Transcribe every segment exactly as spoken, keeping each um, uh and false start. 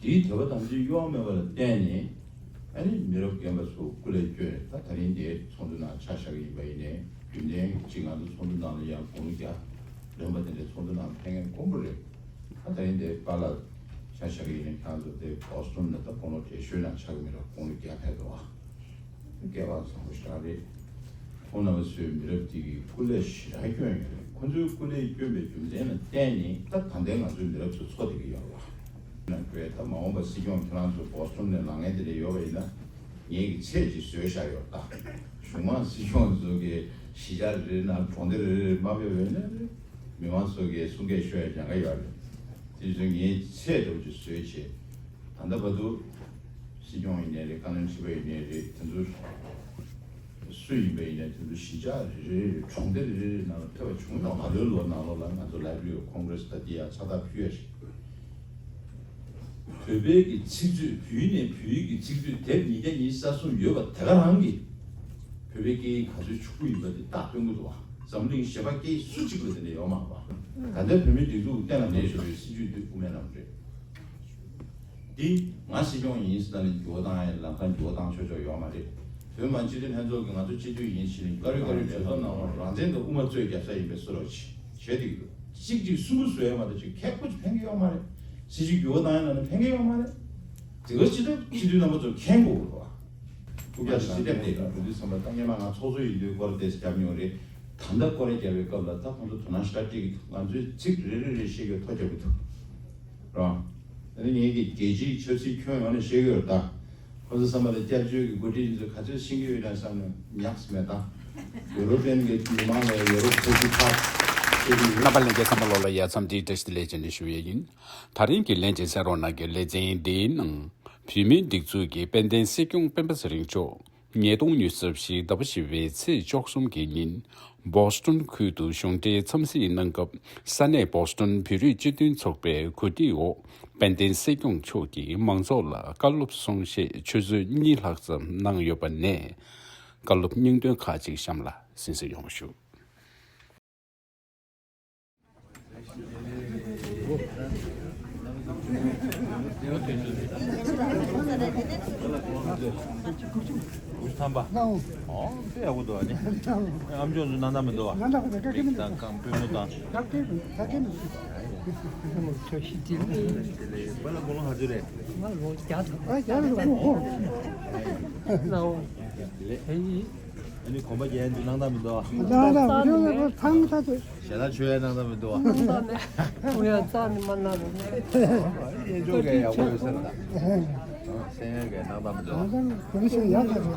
དེའི་དད་པ་དམ་ཚིག་གཡོ་བ་མེད་པ་ལ་བརྟེན་ནས། ཨ་ནི་མི་རབས་རྒན་པ་ཚོ་སྐུ་ལས་བསྐྱོན་ནས། ད་ད་རིང་འདིའི་ཚོགས་འདུ་ནང་ཆ་བཞག་གི་ཡིན་པ་ཡིན་ནའི། རྒྱུན་ལྡན་གཅིག་ང་ཚོ་ཚོགས་འདུ་ནང་ལ་ཡང་དགུང་ལོ་བརྒྱ་ལོན་པ་དེ་འདྲའི་ཚོགས་འདུ་ནང་ཕེབས་མཁན་དཀོན་པོ་རེད། ད་ད་རིང་འདིའི་པཱ་ལགས་ཆ་བཞག་གི་ཡིན་ནའི། ཁྱེད་ཚོ་དེ་བོ་སི་ཊོན་ནས་ད་དགུང་ལོ་བགྲེས་ཤོས་ནང་ཆགས་ཀྱི་མི་རེད། དགུང་ལོ་བརྒྱ་ཕེབས་འདུག་བ། སྐལ་བ་བཟང་པོ་ཞིག་རེད། ཁོང་རྣམ་པ་ཚོའི་མི་རབས་དེ་གི་སྐུ་ལས་ཞེ་དྲག་བསྐྱོན་ཡོད་རེད། ཁོང་ཚོའི་སྐུ་ལས་བསྐྱོན་པའི་རྒྱུ་མཚན་ལ་བརྟེན་ནས། ད་ད་ལྟའི་ང་ཚོའི་མི་རབས་ཚོ་འཚོ་བསྡད་ཀྱི་ཡོད་རེད་བ། ན་དགོས། ད་མ་འོངས་པ་སྲིད་སྐྱོང་ཁྱེད་རང་ཚོ་བོ་སི་ཊོན་ནས་ལངས་མཁན་དེ་འདྲ་ཡོད་པ་ཡིན་ན། ངེད་ཀྱི་ཚད་ཅིག་བཟོས་བཞག་ཡོད་ད། གཞུག་མ་སྲིད་སྐྱོང་ཚོ་གི་གཞིས་ཆགས་རེ་རེ་ནང་གྲོང་སྡེ་རེ་རེ་མ་ཕེབས་པ་ཡིན་ན། མི་མང་ཚོ་གིས་གསུང་སྐད་ཤོད་ཡ་ཉེན་ཁ་ཡོད་རེད། དེ་ཚོ་ངས་ཚད་འདྲ་བོ་ཅིག་བཟོས་བྱས། ད་ལྟ་བར་དུ་སྲིད་སྐྱོང་ཡིན་ནའི་རེད། བཀའ་བློན་ཁྲི་པ་ཡིན་ནའི་རེད། དེ་ཚོ་སུ་ཡིན་པ་ཡིན་ནའི། དེ་ཚོ་གཞིས་ཆགས་རེ་རེ་རེ། གྲོང་སྡེ་རེ་རེ་རེ་ནང་ལ་ཕེབས་པ་བྱུང་མྱོང་། ད་ལོའི་ལོ་ནང་ལོགས་ལ་ང་ཚོ་Library of Congress ད་འདི་ཡར་ཚ་ཐག་ཕུལ་ཡ་ཞིག་བོད་པའི་གི་ཚིག་མཛོད། བོད་ནས་བོད་ཡིག་གི་ཚིག་མཛོད་དེབ་ཉིས་བརྒྱ་ཉི་ཤུ་རྩ་གསུམ་ཡོད་པ་དེ་ག་རང་གིས་བོད་པའི་སྐད་ཡིག་ག་ཚོད་ཕྱུག་པོ་ཡིན་པ་དེ་རྟགས་སྟོན་གྱི་འདུག་བ། འཛམ་གླིང་གཞན་པ་སྐད་ཡིག་སུ་གཅིག་ལ་དེ་འདྲ་ཡོད་མ་རེད་བ། ད་ལྟའི་བོད་མིའི་སྒྲིག་འཛུགས་གཏན་ལ་འབེབས་བྱས་པའི་སྲིད་བྱུས་དེ་དབུ་མའི་ལམ་རེད། འདི་ང་སྲིད་སྐྱོང་ཡིན་ཟེར་ནས་འགྱུར་བ་བཏང་ཡ་ལམ་ཁ་འགྱུར་བ་བཏང་ཆོག་ཆོག་ཡོད་མ་རེད། བོད་མི་མང་སྤྱི་འཐུས་ལྷན་ཚོགས་ཀྱིས་ང་ཚོ་སྤྱི་འཐུས་ཡིན་ཟེར་ནས་བཀའ་རྒྱ་བཀའ་རྒྱ་མེད་ཐོག་ནང་ལ་རང་བཙན་དང་དབུ་མ་རྩོད་རྒྱབ་ས་ཡིན་པའི་བཟོ་འདྲ་བྱེད་བསྡད་ཀྱི་འདུག་གཅིག་གཅིག་གསུམ་གསུམ་བཟོ་ཡ་མ་གཏོགས་ཅིག་ཁེ་ཁོ་ཅིག་ཕན་གྱི་ཡོད་མ་རེད། སྲིད་བྱུས་འགྱུར་བ་བཏང་ཡ་ལ་ནི་ཕན་གྱི་ཡོད་མ་རེད། དེ་ག་སྤྱི་ཚོགས་སྤྱི་འཐུས་རྣམ་པ་ཚོར་མཁྱེན་དགོས་རེད་བ། སྐུ་ཕྱྭ་ཞིག་སླེབས་ཏེ་འགྲོ་དུས་ཙམ་པ་ད་སྔོན་མ་ང་ཚོགས་གཙོ་ཡིན་དུས་སྐོར་དེ་རྒྱབ་མྱོང་རེད། ད་ལྟ་སྐོར་ར་རྒྱབ་པའི་སྐབས་ལ་ད་ཁོང་ཚོ་དོ་སྣང་ཞེ་དྲག་སྤྲད་ཀྱི་འདུག་ང་ཚོའི་ཚིག་རེ་རེ་རེ་བཤད་རྒྱུར་ཐོ་རྒྱབ་ཀྱི་འདུག་རང་། ཨ་ནི་ངེད་ཀྱི་རྒྱལ་སྤྱིའི་ཆབ་སྲིད་ཁྱོན་ཡོངས་ནས་བཤད་ཀྱི་ཡོད་རེད་ད། ཁོང་ཚོ་བསམ་པ་ལ་སྐྱབས་བཅོལ་གྱི་འགོ་ཁྲིད་ཡིན་ཚུལ་ག་ཚོད་ཤེས་ཀྱི་ཡོད་ན་བསམ་ནས་ཉག་ཙམ་མེད་ད། ཡུ་རོ་པན་གྱི་མི་མང་ལ་ཡུ་རོབ་ཁུལ་གྱི་ཁག་བཤད་ཀྱི་ཡོད། རྣམ་པ་ལྷན་རྒྱས་ཚང་མ་ལོགས་ལ་ཡ་འཚམས་འདྲིའི་བཀྲ་ཤིས་བདེ་ལེགས་བྱས་ནས་ཞུ་ཡས་ཡིན། ད་རིང་གི་ལན་གཅིག་གསན་རོགས་གནང་། གི་ལེ་ཚན་འདིའི་ནང་བོད་མིའི་སྒྲིག་འཛུགས་ཀྱི་དཔལ་ལྡན་སྲིད་སྐྱོང་སྤེན་པ་ཚེ་རིང་མཆོག་ཉིས་སྟོང་ཉི་ཤུ་རྩ་བཞི་ཟླ་བ་བཞི་པའི་ཚེས་བཅུ་གསུམ་གྱི་ཉིན་བོ་སི་ཊོན་ཁུལ་དུ་གཞུང་འབྲེལ་འཚམས་གཟིགས་གནང་སྐབས། ས་གནས་བོ་སི་ཊོན་བོད་རིགས་སྤྱི་མཐུན་ཚོགས་པའི་གོ་སྒྲིག་འོག་དཔལ་ལྡན་སྲིད་སྐྱོང་མཆོག་གིས་མང་ཚོགས་ལ་བཀའ་སློབ་གསུང་བཤད་ཆུ་ཚོད་གཉིས་ལྷག་ཙམ་གནང་ཡོད་པ་ནས། བཀའ་སློབ་སྙིང་དོན་ཁག་ཅིག་གཤམ་ལ་གསན་གཟིགས་ཡོང་བ་ཞུ། ཨོ་དཔེ་ཡག་པོ་འདུག་ཨ་ནི། ཨམ་ཅོག་ཚོ་གནང་སྟངས་མི་འདུག་ཨ། ནང་ལ་ཁོ་ཚོ་ཀ་ཀི་མི་འདུག་དང་རྐང་པ་པུས་མོ་དང་། ཀ་ཀི་མི་འདུག་ཀ་ཀི་མི་འདུག་ཁྱོད་ཤི་དེ་ལས། པ་ལ་དགུང་ལོ་ག་ཚོད་རེད། ང་ལོ་བརྒྱ་དང་། ཨ་བརྒྱ་རེད། ཨོ་ཨོ། ལའོ། ལེ། ཨ་ནི་གོམ་པ་རྒྱག་ཡ་འདི་གནང་སྟངས་མི་འདུག་ཨ། གནང་སྟངས་མི་འདུག་ཐང་ཐ་དེ། ཞལ་ལག་མཆོད་ཡ་གནང་སྟངས་མི་འདུག་ཨ། གནང་སྟངས་མེད། ཨོ་ཡ་རྩ་ནས་མ་གནང་རོགས་གནང་། སྙན་ཅོག་གས་ཡག་པོ་ཡོད་ས་རེད་ད། སེང་གེ་གནང་སྟངས་མི་འདུག་ཨ། གོམ་ཞིག་ཡག་ཐག་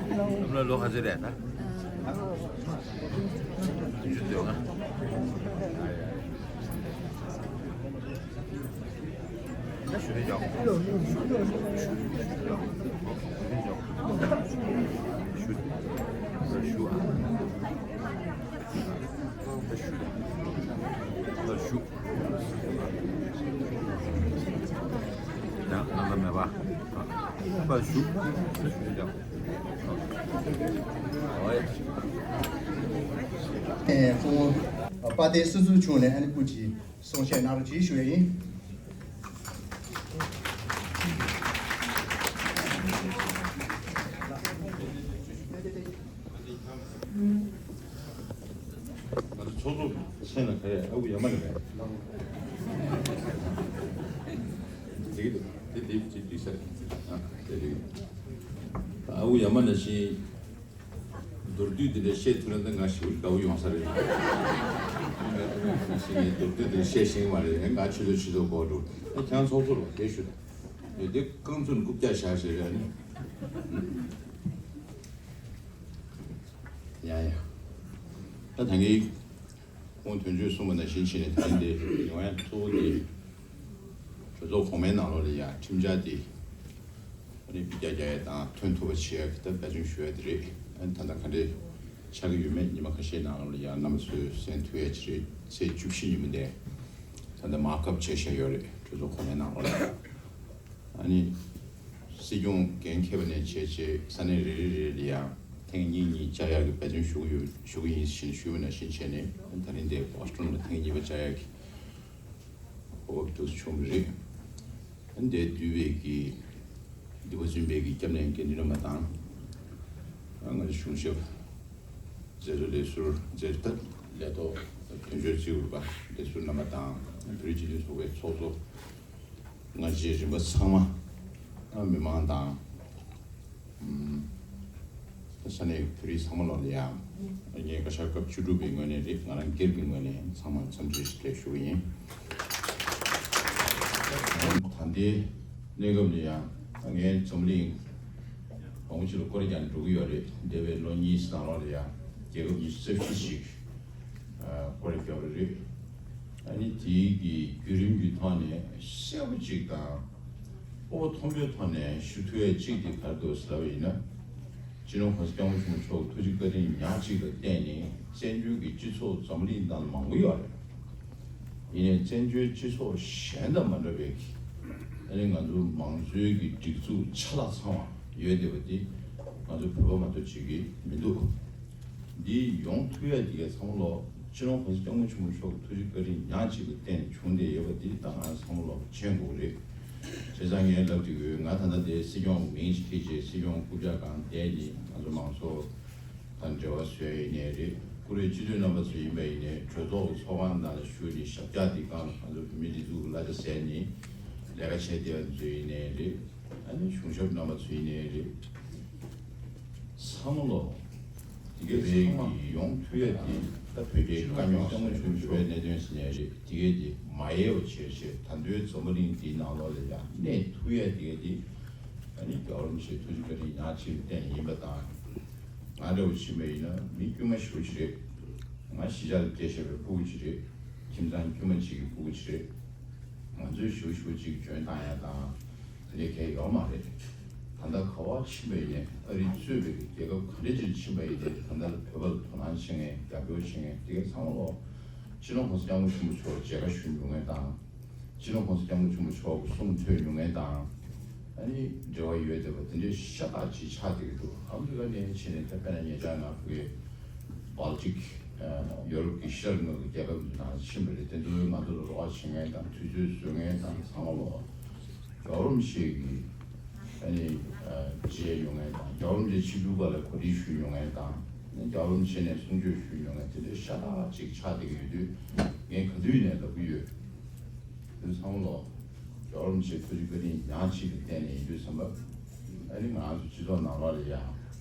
ཆོད། ལོ་ལོ་ག་ཚོད་རེད་ད། བདུན་ཅུ་དོན་ལྔ། ཞུ་རེ་ཡོང་། ཞུ་རེ་ཡོང་། ཞུ་རེ་ཡོང་། ཞུ་ཨ། ཞུ། ཞུ། ཡང་གནང་ས་མེད་པ། པ་ཞུ། ཞུ་ཡོང་། ཨོ་ཡ། ཨེ་ཁོང་དཔལ་ལྡན་བསོད་ཚུལ་མཆོག་ནས་ཨ་ནི་སྐུ་མཁྱེན། གསུང་བཤད་གནང་རོགས་གྱིས་ཞུ་ཡས་ཡིན། ང་ཚོ་ཚོགས་གཙོ་མཆན་ལ་ག་རེ་ཨ་ཁུ་ཡ་མ་ནི་རེད། དེ་གི་དེ་དེ་དེ་དེ་ས་རེད། ཨ་དེ་དེ་ཨ་ཁུ་ཡ་མ་ནི་ཞིག་མདོར་བསྡུས་དེ་འདྲ་བཤད་ཐུབ་ན་ད་ང་ཞེ་པོ་དགའ་བོ་ཡོང་ས་རེད། ང་ཞེ་ངས་མདོར་བསྡུས་དེ་བཤད་ཤེས་ཀྱི་མ་རེད། ང་ཆུ་ཚོད་ཆུ་ཚོད་འགོར་འགྲོ། ཨ་ཁྱེད་ཚོགས་གཙོ་ལ་དེ་ཞུ། དེ་རྐང་ཚུན་རྐུབ་བཀྱག་བཞག་ཞེས་རེད་ནི། ཡ་ཡ། ད་ད་གིན་ཁོང་དོན་གཅོད་གསུངས་པ་ནང་བཞིན་བྱས་ནས་ད་རིང་འདི་ཡོང་ཡ་གཙོ་བོ་དེ། གྲོས་ཚོགས་གོང་མའི་ནང་ལོགས་ལ་ཡ་ཁྲིམས་འཆར་དེ་ཨ་ནི་འཕེལ་རྒྱས་རྒྱག་ཡ་དང་ཐོན་ཐུབ་པ་བྱེད་ཡ་གི་ད་འབད་བརྩོན་ཞུ་ཡ་དེ་རེད། ཨ་ནི་ད་ལྟ་ག་འདྲས་ཆགས་ཀྱི་ཡོད་མེད་ཉི་མ་ཁ་ཤས་ནང་ལོགས་ལ་ཡ་རྣམ་པ་ཚོས་གསན་ཐུབ་ཡ་ཅིག་རེད། ཚེས་བཅུ་བཞི་ཉིན་མོ་དེ་ ད་མར་ཁབ་བྱས་བཞག་ཡོད་རེད། གྲོས་ཚོགས་གོ་གནས་ནང་ལོགས་ལ། ཨ་ནི་སྲིད་སྐྱོང་འགན་འཁྱེར་བ་ནས་བྱས་བྱས་ས་གནས་རེ་རེ་རེ་ལ་ཡང་ཐེངས་གཉིས་གཉིས་བཅར་ཡག་གི་འབད་བརྩོན་ཞུ་གི་ཡོད་ཞུ་གི་ཡིན་ཞེས་ཞུས་པ་ནང་བཞིན་བྱས་ནས། ད་རིང་འདིར་ཝ་ཤིང་ཊོན་ལ་ཐེངས་གཉིས་པ་བཅར་ཡག་གི་གོ་སྐབས་འདུག་བྱུང་བ་རེད། ཨ་ནི་འདིར་འདུས་པའི་གི་འདུས་པ་འཛིན་པའི་གི་སྐྱབས་གནས་དགེ་འདུན་རྣམ་པ་དང་། ང་ཚོ་གཞུང་ཞབས་མཛད་གཙོ་ལས་ཟུར་མཛད་ཐབས་ལས་ཐོག་དོན་གཅོད་རྩིས་དབུ་པ་ལས་ཟུར་རྣམ་པ་དང་། བོད་རིགས་སྤྱི་མཐུན་ཚོགས་པའི་ཚོགས་གཙོ། སྔ་རྗེས་རིམ་པ་ཚང་མ། མི་མང་དང་། ཨུམ། ས་གནས་བོད་རིགས་ཚང་མ་ལོག་ལ་ཡང་། ངས་བཀའ་ཤག་སྐབས་བཅུ་དྲུག་པའི་ངོས་ནས་རེད། ང་རང་སྒེར་གྱི་ངོས་ནས་ཚང་མར་འཚམས་འདྲི་ཞུ་གི་ཡིན། ད་ལྟའི་གནས་སྐབས་ལ་ཡང་ངས་འཛམ་གླིང་མང་པོ་ཅིག་ལ་སྐོར་ར་རྒྱག་འགྲོ་གི་ཡོད་རེད། འདས་པའི་ལོ་གཉིས་ནང་ལོགས་ལ་ཡང་རྒྱལ་ཁབ་ཉི་ཤུ་རྩ་བཞི་ཞིག་སྐོར་ར་རྒྱག་པ་རེད། ཨ་ནི་དེའི་གི་བརྒྱུད་རིམ་གྱི་ཐོག་ནས་གསལ་པོ་གཅིག་དང་སྤོབས་པ་མཐོན་པོའི་ཐོག་ནས་ཞུ་ཐུབ་ཡ་གཅིག་དེ་ག་རེ་འདུག་ཟེར་ལབ་པ་ཡིན་ན། སྤྱི་ནོར་༸གོང་ས་༸སྐྱབས་མགོན་ཆེན་པོ་མཆོག་ཐུགས་རྗེ་བཀའ་དྲིན་ཉག་གཅིག་ལ་བརྟེན་ནས་བཙན་བྱོལ་གྱི་སྤྱི་ཚོགས་འཛམ་གླིང་ནང་ལ་མང་པོ་ཡོད་རེད། ཡིན་ནའི་བཙན་བྱོལ་སྤྱི་ཚོགས་གཞན་དང་མ་འདྲ་བའི་གི་ཨ་ནི་ང་ཚོ་མང་གཙོའི་གི་སྒྲིག་འཛུགས་ཆ་ལག་ཚང་བ་ཡོད་བསྡད་པ་འདི་ང་ཚོ་བོད་པ་མ་གཏོགས་གཅིག་གི་མི་འདུག་འདི་ཡོང་ཐུབ་ཡ་དེ་གའི་ཚང་མ་ལོག་སྤྱི་ནོར་༸གོང་ས་༸སྐྱབས་མགོན་ཆེན་པོ་མཆོག་གི་ཐུགས་རྗེ་བཀའ་དྲིན་ཉག་གཅིག་ལ་བརྟེན་ནས་བྱུང་བསྡད་ཡོད་པ་འདི་ད་ང་ཚང་མ་ལོག་མཁྱེན་དགོས་རེད། བྱས་ཙང་ངས་ལབ་དེ་ཡོད། ང་ད་ལྟ་དེ་སྲིད་སྐྱོང་མིང་ཞིག་ཁྱེར་བྱས་སྲིད་སྐྱོང་རྐུབ་བཀྱག་སྒང་བསྡད་ནས་ང་ཚོ་མང་ཚོགས་དང་འབྲེལ་བ་བཟོས་ཡིན་ནའི་རེད། བཀུར་འོས་སྤྱི་འཐུས་རྣམ་པ་ཚོ་ཡིན་པ་ཡིན་ནའི་གྲོས་ཚོགས་ཀྱི་ཚོགས་ཁང་ནང་ལ་བཞུགས་ནས་ཞབས་བཀྱག་དེ་སྒང་ལ་ང་ཚོ་བོད་མི་སྒྲིག་འཛུགས་ཀྱི་གླ་ཆ་ཟས་ནས་ལས་ཀ་བྱས་བསྡད་པ་ཚོ་ཡིན་ནའི་རེད། ཨ་ནི་གཞུང་ཞབས་རྣམ་པ་ཚོ་ཡིན་ནའི་རེད། ཚང་མ་ལོ། དེ་གའི་རེད་ཀྱི་ཡོང་ཐུབ་ཡ་དེ་ད་བོད་པའི་དཀའ་རྙོག་སྐྱོང་བ་བྱུང་བའི་གནད་དོན་ཟེར་ནའི་རེད། དེ་གའི་དེ་མ་ཡལ་བ་བྱས་བྱས་ད་དུང་འཛམ་བུ་གླིང་འདིའི་ནང་ལོགས་ལ་ཡང་གནས་ཐུབ་ཡ་དེ་གའི་དེ་ཨ་ནི་རྒྱལ་བ་རིན་པོ་ཆེའི་ཐུགས་རྗེ་བཀའ་དྲིན་ཉག་གཅིག་ལ་བརྟེན་ཡིན་པ་དང་། ང་འདྲ་བོ་ཕྱིན་པ་ཡིན་ན་མི་དཀྱུས་མ་ཞེ་པོ་ཅིག་རེད། ང་གཞིས་ཆགས་ལ་སྐྱེས་བཞག་པའི་ཕྲུ་གུ་ཅིག་རེད། ཁྱིམ་ཚང་དཀྱུས་མ་ཅིག་གི་ཕྲུ་གུ་ཅིག་རེད། ང་ཚོས་ཞེ་པོ་ཞེ་པོ་ཅིག་འཇོན་ཐང་ཡ་དང་དེ་འདྲའི་གལ་ཡོད་མ་རེད། ད་ལྟ་ག་པར་ཕྱིན་པ་ཡིན་ནའི་ཨ་རི་གཙོས་པའི་རྒྱལ་ཁབ་ག་འདྲ་ཅིག་ཕྱིན་པ་ཡིན་ནའི་ད་ལྟ་ལ་བོད་པ་ལ་དོ་སྣང་བྱེད་མཁན་རྒྱབ་སྐྱོར་བྱེད་མཁན་དེ་ག་ཚང་མ་ལོ་སྤྱི་ནོར་༸གོང་ས་༸སྐྱབས་མགོན་ཆེན་པོ་མཆོག་མཇལ་ཁ་ཞུ་མྱོང་མཁན་དང་། སྤྱི་ནོར་༸གོང་ས་༸སྐྱབས་མགོན་ཆེན་པོ་མཆོག་གི་གསུང་ཐོས་མྱོང་མཁན་དང་། ཨ་ནི་འབྲེལ་བ་ཡོད་བསྡད་པ་དེ་འདྲའི་ཤ་སྟག་ཅིག་ཆགས་བསྡད་ཀྱི་འདུག་ཨ་མི་རི་ཀ་ནས་ཕྱིན་ནས་ད་དཔེར་ན་ཉེ་ཆར་ང་ཕ་གིར་སྦལ་ཏིག་ཡོ་རོབ་ཀྱི་ཤར་ངོས་ཀྱི་རྒྱལ་ཁབ་ནང་ཕྱིན་པ་རེད། དེ་ཚོའི་ང་ཚོ་ལ་རོགས་པ་བྱེད་མཁན་དང་དུས་ཚོད་བཟོ་མཁན་དང་ཚང་མ་ལོ་རྒྱལ་བ་རིན་པོ་ཆེ་གི་ཨ་ནི་མཇལ་མྱོང་མཁན་དང་རྒྱལ་བ་རིན་པོ་ཆེ་ཆིབས་བསྒྱུར་སྒང་ལ་གོ་སྒྲིག་ཞུས་མྱོང་མཁན་དང་རྒྱལ་བ་རིན་པོ་ཆེ་ནས་གསུང་ཆོས་ཞུས་མྱོང་མཁན་དེ་འདྲའི་ཤ་སྟག་ཅིག་ཆགས་བསྡད་ཀྱི་ཡོད་དུས་ངས་ག་དུས་ནས་ལབ་ཀྱི་ཡོད། དུས་ཚང་ལོ། རྒྱལ་བ་རིན་པོ་ཆེ་ཐུགས་རྗེ་བཀའ་དྲིན་ཉག་གཅིག་གི་བརྟེན་ནས་ཡིན་དུས་ཙམ་པ། ཨ་ནི་ང་ཚོ་སྤྱི་ཚོགས་ནང་ལོགས་ལ་ཡང་།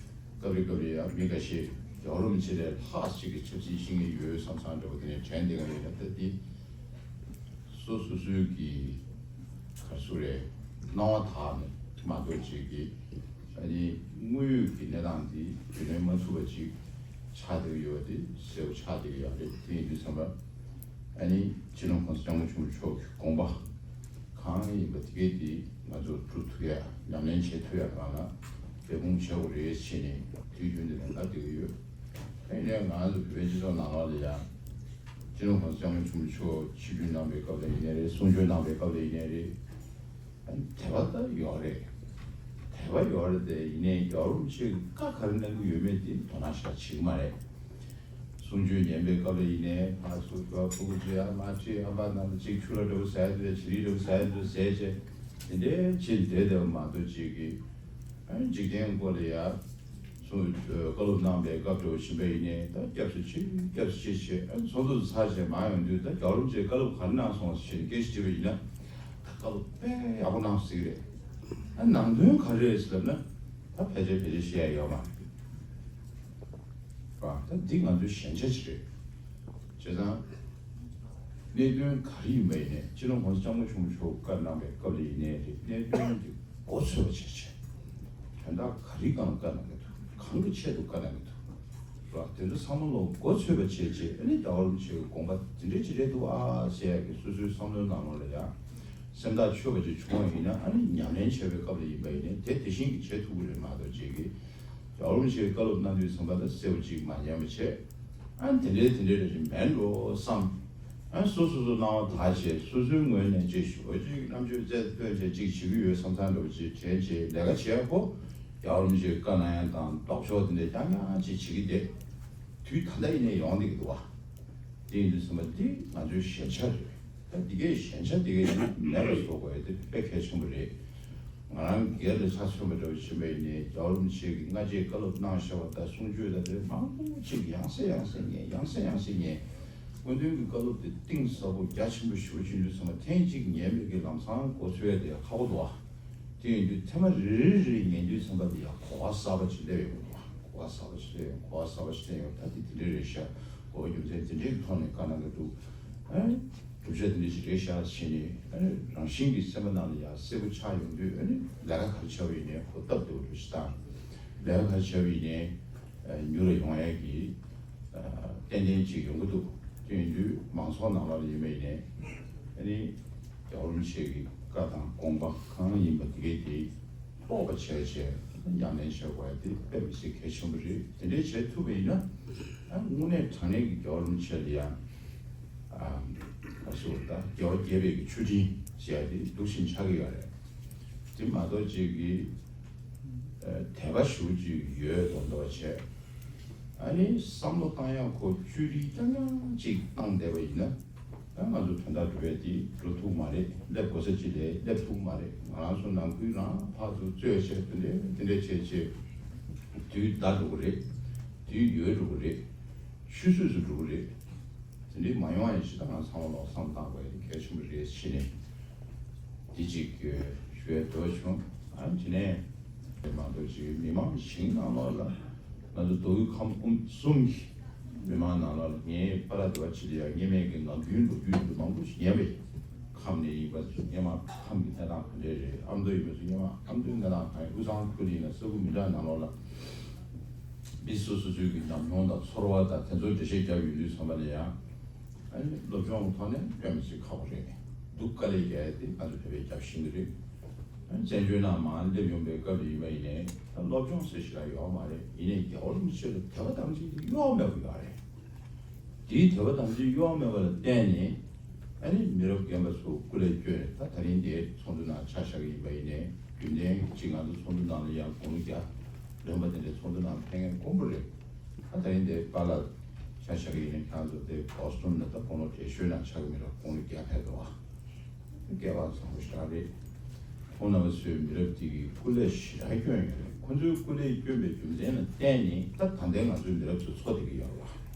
སྐབས་རེ་སྐབས་རེ་ཡང་མི་འགའ་ཤས་རྒྱལ་བ་རིན་པོ་ཆེ་ལས་ལྷག་ཅིག་གི་ཆབ་སྲིད་ཤེས་ཀྱི་ཡོད་བསམ་བསམ་འདྲ་པོ་དེ་ནས་དྲན་བསྡད་ཀྱི་ཡོད་ད་ལྟ་འདི། སོ་སོ་སོའི་གི། ག་རེ་ཟེར་རེད། སྣང་བ་དག་ནས་མ་གཏོགས་ཅིག་གི། ཨ་ནི་དངོས་ཡོད་ཀྱི་གནས་སྟངས་འདི་རྒྱུས་ལོན་མ་ཐུབ་པ་ཅིག་ཆགས་བསྡད་ཀྱི་ཡོད་པ་དེ་གསལ་པོ་ཆགས་བསྡད་ཀྱི་ཡོད་རེད། དེ་ཡིན་དུས་ཙམ་པ། ཨ་ནི་སྤྱི་ནོར་༸གོང་ས་༸སྐྱབས་མགོན་ཆེན་པོ་མཆོག་གི་དགོངས་པ་གང་ཡིན་པ་དེ་གས་དེ་ང་ཚོ་སྒྲུབ་ཐུབ་ཡ་ཉམས་ལེན་བྱེད་ཐུབ་ཡ་སྒང་ལ་འབད་འབུངས་བྱེད་དགོས་རེད་ཟེར་ནས་དུས་རྒྱུན་དུ་ནས་ལབ་བསྡད་ཀྱི་ཡོད། ཨ་ནི་ང་ཚོ་བོད་པའི་སྤྱི་ཚོགས་ནང་ལོགས་ལ་ཡ་སྤྱི་ནོར་༸གོང་ས་༸སྐྱབས་མགོན་ཆེན་པོ་མཆོག་ཆིབས་བསྒྱུར་གནང་པའི་སྐབས་ལ་ཡིན་ནའི་རེད། གསུང་ཆོས་གནང་པའི་སྐབས་ལ་ཡིན་ནའི་རེད། དད་པ་ད་ཡོད་རེད། དད་པ་ཡོད་རེད་དེ་ཡིན་ནའི་རྒྱལ་བ་རིན་པོ་ཆེས་བཀའ་ག་རེ་གནང་གི་ཡོད་མེད་དེ་དོ་སྣང་ཞེ་དྲག་བྱེད་ཀྱི་མ་རེད། གསུང་ཆོས་ཉན་པའི་སྐབས་ལ་ཡིན་ནའི་ཕར་ཚུར་ཕྲུ་གུ་ཅིག་ཡར་མར་ཁྲིད། ཨ་ཕ་ནང་ལ་ཅིག་ཆུ་ལ་འགྲོ་བ་ཟ་ཡ་འདུག་ཅིག་རིལ་འགྲོ་བ་ཟ་ཡ་འདུག་ཟས་བྱས་དེ་འདྲའི་ཕྱིན་བསྡད་བསྡད་པ་མ་གཏོགས་ཅིག་གི་ཨ་ནི་འཇིག་རྟེན་སྐོར་ལ་ཡ། གསུང་བཀའ་སློབ་གནང་པའི་སྐབས་འགྲོ་བཞིན་པ་ཡིན་ནའི་ད་སྐྱབས་སུ་མཆི་སྐྱབས་སུ་མཆི་བྱས་ཨ་ཚོགས་འདུ་ཚར་བྱས་མར་ཡོང་དུས་ད་རྒྱལ་བ་རིན་པོ་ཆེས་བཀའ་སློབ་ག་རེ་གནང་སོང་ཞེས་སྐད་ཆ་དྲིས་པ་ཡིན་ན། ད་བཀའ་སློབ་དཔེ་ཡག་པོ་གནང་ཟིག་རེད། ཨ་ནང་དོན་ག་རེ་རེད་ཟེར་ལབ་ན། ད་ཕལ་ཆེར་ཕལ་ཆེར་བཤད་ཡ་ཡོད་མ་རེད། ད་འདི་ང་ཚོའི་ཞན་ཆ་ཅིག་རེད། བྱས་ཙང་། གནད་དོན་ག་རེ་ཡིན་པ་ཡིན་ནའི་སྤྱི་ནོར་༸གོང་ས་༸སྐྱབས་མགོན་ཆེན་པོ་མཆོག་བཀའ་གནང་པའི་སྐབས་ལ་ཡིན་ནའི་རེད། གནད་དོན་འདི་མགོ་ཚོས་པ་བྱས་བྱས། དོན་དག་ག་རེ་སྒང་བཀའ་གནང་གི་འདུག་གང་གི་ཆེད་དུ་བཀའ་གནང་གི་འདུག་ར་དེ་ཚོ་ཚང་མ་ལོ་མགོ་ཚོས་པ་བྱས་བྱས་ཨ་ནི་རྒྱལ་བ་རིན་པོ་ཆེའི་དགོངས་པ་འདི་འདྲས་ཅིག་རེད་འདུག་ཨ་ཟེར་ཡག་གི་སོ་སོའི་བསམ་བློའི་ནང་ལོགས་ལ་ཡང་སེམས་ཐག་ཆོད་པ་ཅིག་བྱུང་བ་ཡིན་ན། ཨ་ནི་ཉམས་ལེན་བྱེད་པའི་སྐབས་ལ་ཡིན་པ་ཡིན་ནའི་དེ་དེ་བཞིན་གྱི་བྱེད་ཐུབ་ཀྱི་རེད་མ་གཏོགས་ཅིག་གི་རྒྱལ་བ་རིན་པོ་ཆེའི་བཀའ་སློབ་གནང་དུས་ཙམ་པ་ལ་གསལ་པོ་ཅིག་མ་ཉན་པ་བྱས། ཨ་ནི་དེ་འདྲའི་དེ་འདྲའི་རེ་ཞིག་མེད་འགྲོ་བསམ། ཡང་སོ་སོ་སོ་སྣང་བ་དག་བྱས། སོ་སོའི་ངོས་ནས་ཅིག་ཞུ་བ་ཅིག་རྣམ་དཔྱོད་རྩལ་བཏོན་བྱས་ཅིག་བྱེད་ཀྱི་ཡོད་བསམ་བསམ་འདྲ་བོ་ཅིག་དྲན་བྱས། ལས་ཀ་བྱེད་ཡག་པོ་རྒྱལ་བ་རིན་པོ་ཆེའི་བཀའ་གནང་ཡག་དང་ལྡོག་ཕྱོགས་དེ་འདྲ་རྐྱང་རྐྱང་ཅིག་བྱེད་ཀྱི་བསྡད། དུས་ད་ལྟ་ཡིན་ནའི་ཡོང་བསྡད་ཀྱི་འདུག་བ། དེ་ཡིན་དུས་ཙམ་པ་འདི་ང་ཚོའི་ཞན་ཆ་རེད། ད་འདི་གའི་ཞན་ཆ་འདི་གའི་མེད་པ་བཟོ་དགོས་ཡ་དེ་དཔེ་གལ་ཆེན་པོ་རེད། ང་རང་སྒེར་ལ་ཆ་མཚོན་པ་འདྲ་བོ་ཕྱིན་པ་ཡིན་ནའི་རྒྱལ་བ་རིན་པོ་ཆེ་གིས་སྔ་རྗེས་བཀའ་སློབ་གནང་བཞག་པ་དང་གསུང་ཆོས་དང་དེ་མང་པོ་ཅིག་ཡང་སེ་ཡང་སེ་ཉན། ཡང་སེ་ཡང་སེ་ཉན། སྐུ་མདུན་གྱི་བཀའ་སློབ་དེ་གཏིང་ཟབ་པོ་རྒྱ་ཆེན་པོ་ཞེ་པོ་ཅིག་ཡིན་དུས་ཙམ་པ་ཐེངས་གཅིག་ཉན་པའི་གི་ལམ་སང་གོ་ཚོད་དེ་ཁག་པོ་འདུག་བ། དེ་ཡིན་དུས་ཐེངས་མ་རེ་རེ་རེ་ཉན་དུས་ཙམ་པ་དེ་ཡང་གོ་བ་གསར་པ་ཅིག་སླེབས་ཡོང་གི་འདུག་བ། གོ་བ་གསར་པ་ཞིག་སླེབས་ཡོང་། གོ་བ་གསར་པ་ཞིག་སླེབས་ཡོང་། ད་དེ་དེ་འདྲ་རེད་ཤག་གོ་བ་རྒྱུ་མཚན་དེ་འདྲའི་ཐོག་ནས་བཀའ་གནང་གི་འདུག་ཨ། གྲུབ་ཆ་དེ་འདྲ་ཞིག་རེད་ཤག་བྱས་ནས། ཨ། རང་བཞིན་གྱིས་སེམས་པ་ནང་ལ་ཡང་གསལ་པོ་ཆགས་ཡོང་དུས། ཨ་ནི་ལས་ཀ་ག་རེ་བྱས་པ་ཡིན་ནའི་ཧུར་ཐག་འདུག་རེད་ཤག་དང་། ལས་ཀ་ག་རེ་བྱས་པ་ཡིན་ནའི་མྱུར་རུ་ཡོང་ཡག་གི་ཏན་ཏན་ཅིག་ཡོང་གི་འདུག་དེ་ཡིན་དུས་མང་ཚོགས་ནང་ལོགས་ལ་ཡིན་པ་ཡིན་ནའི། ཨ་ནི་རྒྱལ་བ་རིན་པོ་ཆེ་གི་བཀའ་དང་དགོངས་པ་གང་ཡིན་པ་དེ་གའི་དེ་རྟོགས་པ་བྱས་བྱས་ཉམས་ལེན་བྱེད་དགོས་ཡ་དེ་དཔེ་མི་སྲིད་གལ་ཆེན་པོ་རེད། དེ་འདྲའི་བྱེད་ཐུབ་པ་ཡིན་ན། ཨ། དངོས་གནས་དྲང་གནས་ཀྱི་རྒྱལ་བ་རིན་པོ་ཆེ་ལ་ཡང་། ཨ། ཨ་སུ་ད་རྒྱལ་བ་དགྱེས་པའི་གི་མཆོད་སྤྲིན་ཟེར་ཡ་དེ་འདུག་བཞིན་ཆགས་ཀྱི་ཡོད་རེད། དེ་མ་གཏོགས་ཅིག་གི། ཨ། དད་པ་ཞེ་པོ་ཅིག་ཡོད་མདོག་མདོག་བྱས། ཨ་ནི་བསམ་བློ་བཏང་ཡག་ཁོ་བཅོས་སྒྲིག་རྐྱང་རྐྱང་ཅིག་བཏང་བསྡད་པ་ཡིན་ན། ད་ང་ཚོ་དོན་དག་འགྲོ་ཡ་དེ་འགྲོ་ཐུབ་མ་རེད། སླེབས་དགོས་ས་ཅིག་ལ་སླེབས་ཐུབ་མ་རེད། ང་རང་ཚོ་ནང་ཁུལ་རང་ཕར་ཚུར་རྩོད་བྱས་དེ་འདྲས་དེ་འདྲས་བྱས་བྱས་དུས་འདའ་འགྲོ་གི་རེད། དུས་ཡོལ་འགྲོ་གི་རེད། ཆུད་ཟོས་སུ་འགྲོ་གི་རེད། དེ་འདྲས་མ་ཡོང་བ་ཡིན་ཞེ་ད་ང་ཚང་མ་ལོག་བསམ་བཏང་དགོས་ཡ་དེ་གལ་ཆེན་པོ་རེད་ཟེར་ནས། འདི་གཅིག་ཞུ་ཡ་འདོད་བྱུང་། ཨ། དེ་ནས་མ་གཏོགས་ཅིག་མི་མང་ཞིང་ནང་ལོགས་ལ། ང་ཚོ་མདོ་དབུས་ཁམས་གསུམ་གྱི་མི་མང་ནང་ལོགས་ལ། ངའི་པ་ར་དེ་བ་ཆི་ལི་ཡ་སྔོན་མའི་གི་ངག་རྒྱུན་ལོ་རྒྱུས་དེ་མང་པོ་ཞིག་ཉན་པས། ཁམས་ནས་ཡིན་པ་ཚོ་སྔོན་མ་ཁམས་ཀྱི་གནས་སྟངས་ག་འདྲས་རེད། ཨ་མདོ་ཡིན་པ་ཚོ་སྔོན་མ་ཨ་མདོའི་གནས་སྟངས་གང་ཡིན། དབུས་གཙང་ཁུལ་ཡིན་ན་ས་ཁུལ་མི་འདྲ་ནང་ལོགས་ལ་མི་སོ་སོ་ཚོའི་གི་ཉམས་མྱོང་དང་ཚོར་བ་དང་དེ་ཚོ་འགྲེལ་བཤད་བརྒྱབ་ཡོང་དུས་ཙམ་པ་ལ་ཡང་། ཨ་ནི་སློབ་སྦྱོང་གི་ཐོག་ནས་སྟོན་པ་ཚོས་ཁག་པོ་རེད། སྡུག་དཀའ་ལས་རྒྱག་ཡ་དེ་ང་ཚོ་བོད་པས་རྒྱབ་ཤེས་ཀྱི་རེད། ཨ་ནི་བཙན་བྱོལ་ནང་མར་སླེབས་ཡོང་པའི་སྐབས་ལ་ཡིན་པ་ཡིན་ནའི་ད་སློབ་སྦྱོང་ཟེར་ཞིག་ལ་ཡོད་མ་རེད། ཡིན་ནའི་རྒྱལ་བ་རིན་པོ་ཆེ་ལ་དད་པ་དམ་ཚིག་དེ་གཡོ་བ་མེད་པ་ཡོད་རེད། དེའི་དད་པ་དམ་ཚིག་གཡོ་བ་མེད་པ་ལ་བརྟེན་ནས། ཨ་ནི་མི་རབས་རྒན་པ་ཚོ་སྐུ་ལས་བསྐྱོན་ནས་ད་ད་རིང་འདིའི་ཚོགས་འདུ་ནང་ཆ་བཞག་གི་ཡིན་པ་ཡིན་ནའི། རྒྱུན་ལྡན་གཅིག་ང་ཚོ་ཚོགས་འདུ་ནང་ལ་ཡང་དགུང་ལོ་བརྒྱ་ལོན་པ་དེ་འདྲའི་ཚོགས་འདུ་ནང་ཕེབས་མཁན་དཀོན་པོ་རེད། ད་ད་རིང་འདིའི་པཱ་ལགས་ཆ་བཞག་གི་ཡིན་ནའི་ཁྱེད་ཚོ་དེ་བོ་སི་ཊོན་ལ་ད་དགུང་ལོ་བགྲེས་ཤོས་ནང་ཆགས་ཀྱི་མི་རབས་དགུང་ལོ་བརྒྱ་ཕེབས་འདུག་བ། སྐལ་བ་བཟང་པོ་ཞེ་དྲག་རེད། ཁོང་རྣམ་པ་ཚོའི་མི་རབས་དེ་གིས་སྐུ་ལས་ཞེ་དྲག་བསྐྱོན་ཡོད་རེད། ཁོང་ཚོའི་སྐུ་ལས་བསྐྱོན་པའི་རྒྱུ་མཚན་ལ་བརྟེན་ནས་ད་ད་ལྟའི་ང་ཚོའི་མི་རབས་ཚོ་འཚོ་བསྡད་ཀྱི་ཡོད་རེད་བ།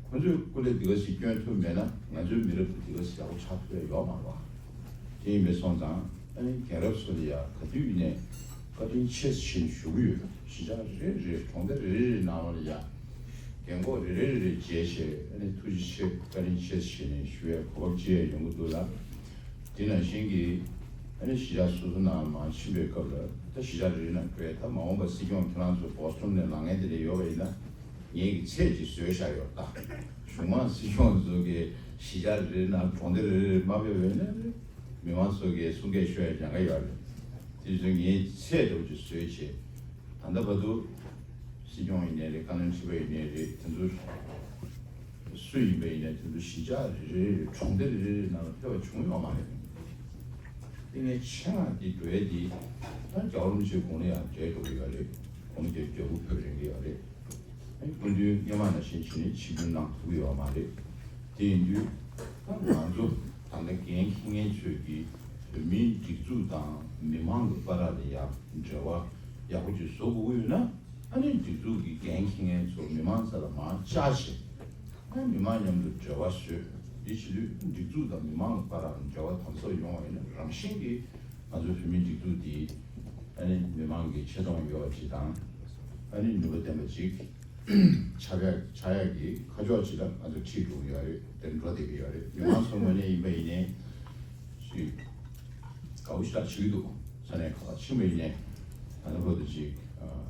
ཁོང་ཚོའི་སྐུ་ལས་འདི་ག་ཞིག་བསྐྱོན་ཐུབ་མེད་ན་ང་ཚོའི་མི་རབས་དེ་འདི་ག་ཞིག་ཡག་པོ་ཆགས་ཐུབ་ཡ་ཡོད་མ་རེད་བ། དེ་ཡིན་པའི་སོང་ཙང་ཨ་ནི་རྒན་རབས་ཚོ་ལ་ཡ་ག་དུས་ཡིན་ནའི་བཀའ་དྲིན་ཆེ་ཞེས་ཞུ་གི་ཡོད། གཞིས་ཆགས་རེ་རེ་གྲོང་སྡེ་རེ་རེ་ནང་ལ་ཡ་རྒན་གོག་རེ་རེ་རེ་རེ་མཇལ་བྱས་ཨ་ནི་ཐུགས་རྗེ་ཆེ་བཀའ་དྲིན་ཆེ་ཞེས་ནས་ཞུ་ཡའི་གོ་སྐབས་ཅིག་ཡང་ཡོང་གི་འདུག་ལ། དེ་ནང་བཞིན་གྱི་ཨ་ནི་གཞིས་ཆགས་སོ་སོ་ནང་མར་ཕྱིན་པའི་སྐབས་ལ་ད་གཞིས་ཆགས་རེ་རེ་ནང་འགྲོ་ཡ། ད་མ་འོངས་པ་སྲིད་སྐྱོང་ཁྱེད་རང་ཚོ་བོ་སི་ཊོན་ནས་ལངས་མཁན་དེ་འདྲ་ཡོད་པ་ཡིན་ན། ངེད་ཀྱི་ཚད་ཅིག་བཟོས་བཞག་ཡོད་ད། གཞུང་མང་སྲིད་སྐྱོང་ཚོ་གིས་གཞིས་ཆགས་རེ་རེ་ནང་གྲོང་སྡེ་རེ་རེ་མ་ཕེབས་པ་ཡིན་ན་མི་མང་ཚོ་གིས་གསུང་སྐད་ཤོད་ཡ་ཉེན་ཁ་ཡོད་རེད། དེ་ཚོ་ངེད་ཚད་འདྲ་བོ་ཅིག་བཟོས་བྱས། ད་ལྟ་བར་དུ་སྲིད་སྐྱོང་ཡིན་ནའི་རེད། བཀའ་བློན་ཁྲི་པ་ཡིན་ནའི་རེད། དེ་ཚོ་སུ་ཡིན་པ་ཡིན་ནའི་དེ་ཚོ་གཞིས་ཆགས་རེ་རེ་རེ་གྲོང་སྡེ་རེ་རེ་རེ་ནང་ལ་ཕེབས་པ་བྱུང་ཡོད་མ་རེད། དེ་ངས་ཆེད་མངགས་འདི་འགྲོ་ཡ་འདི་ད་རྒྱལ་བ་རིན་པོ་ཆེ་དགུང་ལོ་ཡང་བགྲེས་འགྲོ་གི་ཡོད་རེད། དགུང་ལོ་བརྒྱད་ཅུ་གྱ་དགུ་ཕེབས་རན་གྱི་ཡོད་རེད། སྐུ་མདུན་སྔོན་མ་ནང་བཞིན་བྱས་ནས་ཆིབས་བསྒྱུར་གནང་ཐུབ་ཀྱི་ཡོད་མ་རེད། དེ་ཡིན་དུས་ད་ང་ཚོ་ད་ལྟ་འགན་འཁྱེར་མཁན་ཚོས་ཀྱིས་བོད་མིའི་སྒྲིག་འཛུགས་དང་མི་མང་གི་བར་ལ་ཡང་འབྲེལ་བ་ཡག་པོ་ཅིག་བཟོ་དགོས་ཀྱི་ཡོད་ན། ཨ་ནི་སྒྲིག་འཛུགས་ཀྱི་འགན་འཁྱེར་མཁན་ཚོ་མི་མང་རྩ་ལ་མར་བཅར་བྱས། ཨ་ནི་མི་མང་མཉམ་དུ་འབྲེལ་བ་བཟོས། འདི་བྱེད་དུས་སྒྲིག་འཛུགས་དང་མི་མང་གི་བར་ལ་འབྲེལ་བ་དམ་ཟབ་ཡོང་བ་ཡིན་ན། རང་བཞིན་གྱིས་ང་ཚོའི་བོད་མིའི་སྒྲིག་འཛུགས་འདི་ཨ་ནི་མི་མང་གི་ཆེ་མཐོང་ཡོད་པ་ཅིག་དང་། ཨ་ནི་ནུས་པ་ལྡན་པ་ཅིག་ཆགས་ཡག་ཆགས་ཡག་གི་ཁ་ཕྱོགས་ཅིག་ལ་ང་ཚོ་ཁྲིད་འགྲོ་གི་ཡོད་རེད། དེ་འགྲོ་བསྡད་ཀྱི་ཡོད་རེད། མི་མང་ཚོའི་ངོས་ནས་ཡིན་པ་ཡིན་ནའི་ཅིག་དགའ་པོ་ཞེ་དྲག་བྱེད་ཀྱི་འདུག་ས་གནས་ཁག་ལ་ཕྱིན་པ་ཡིན་ནའི་ད་ལྟ་བར་དུ་ཅིག་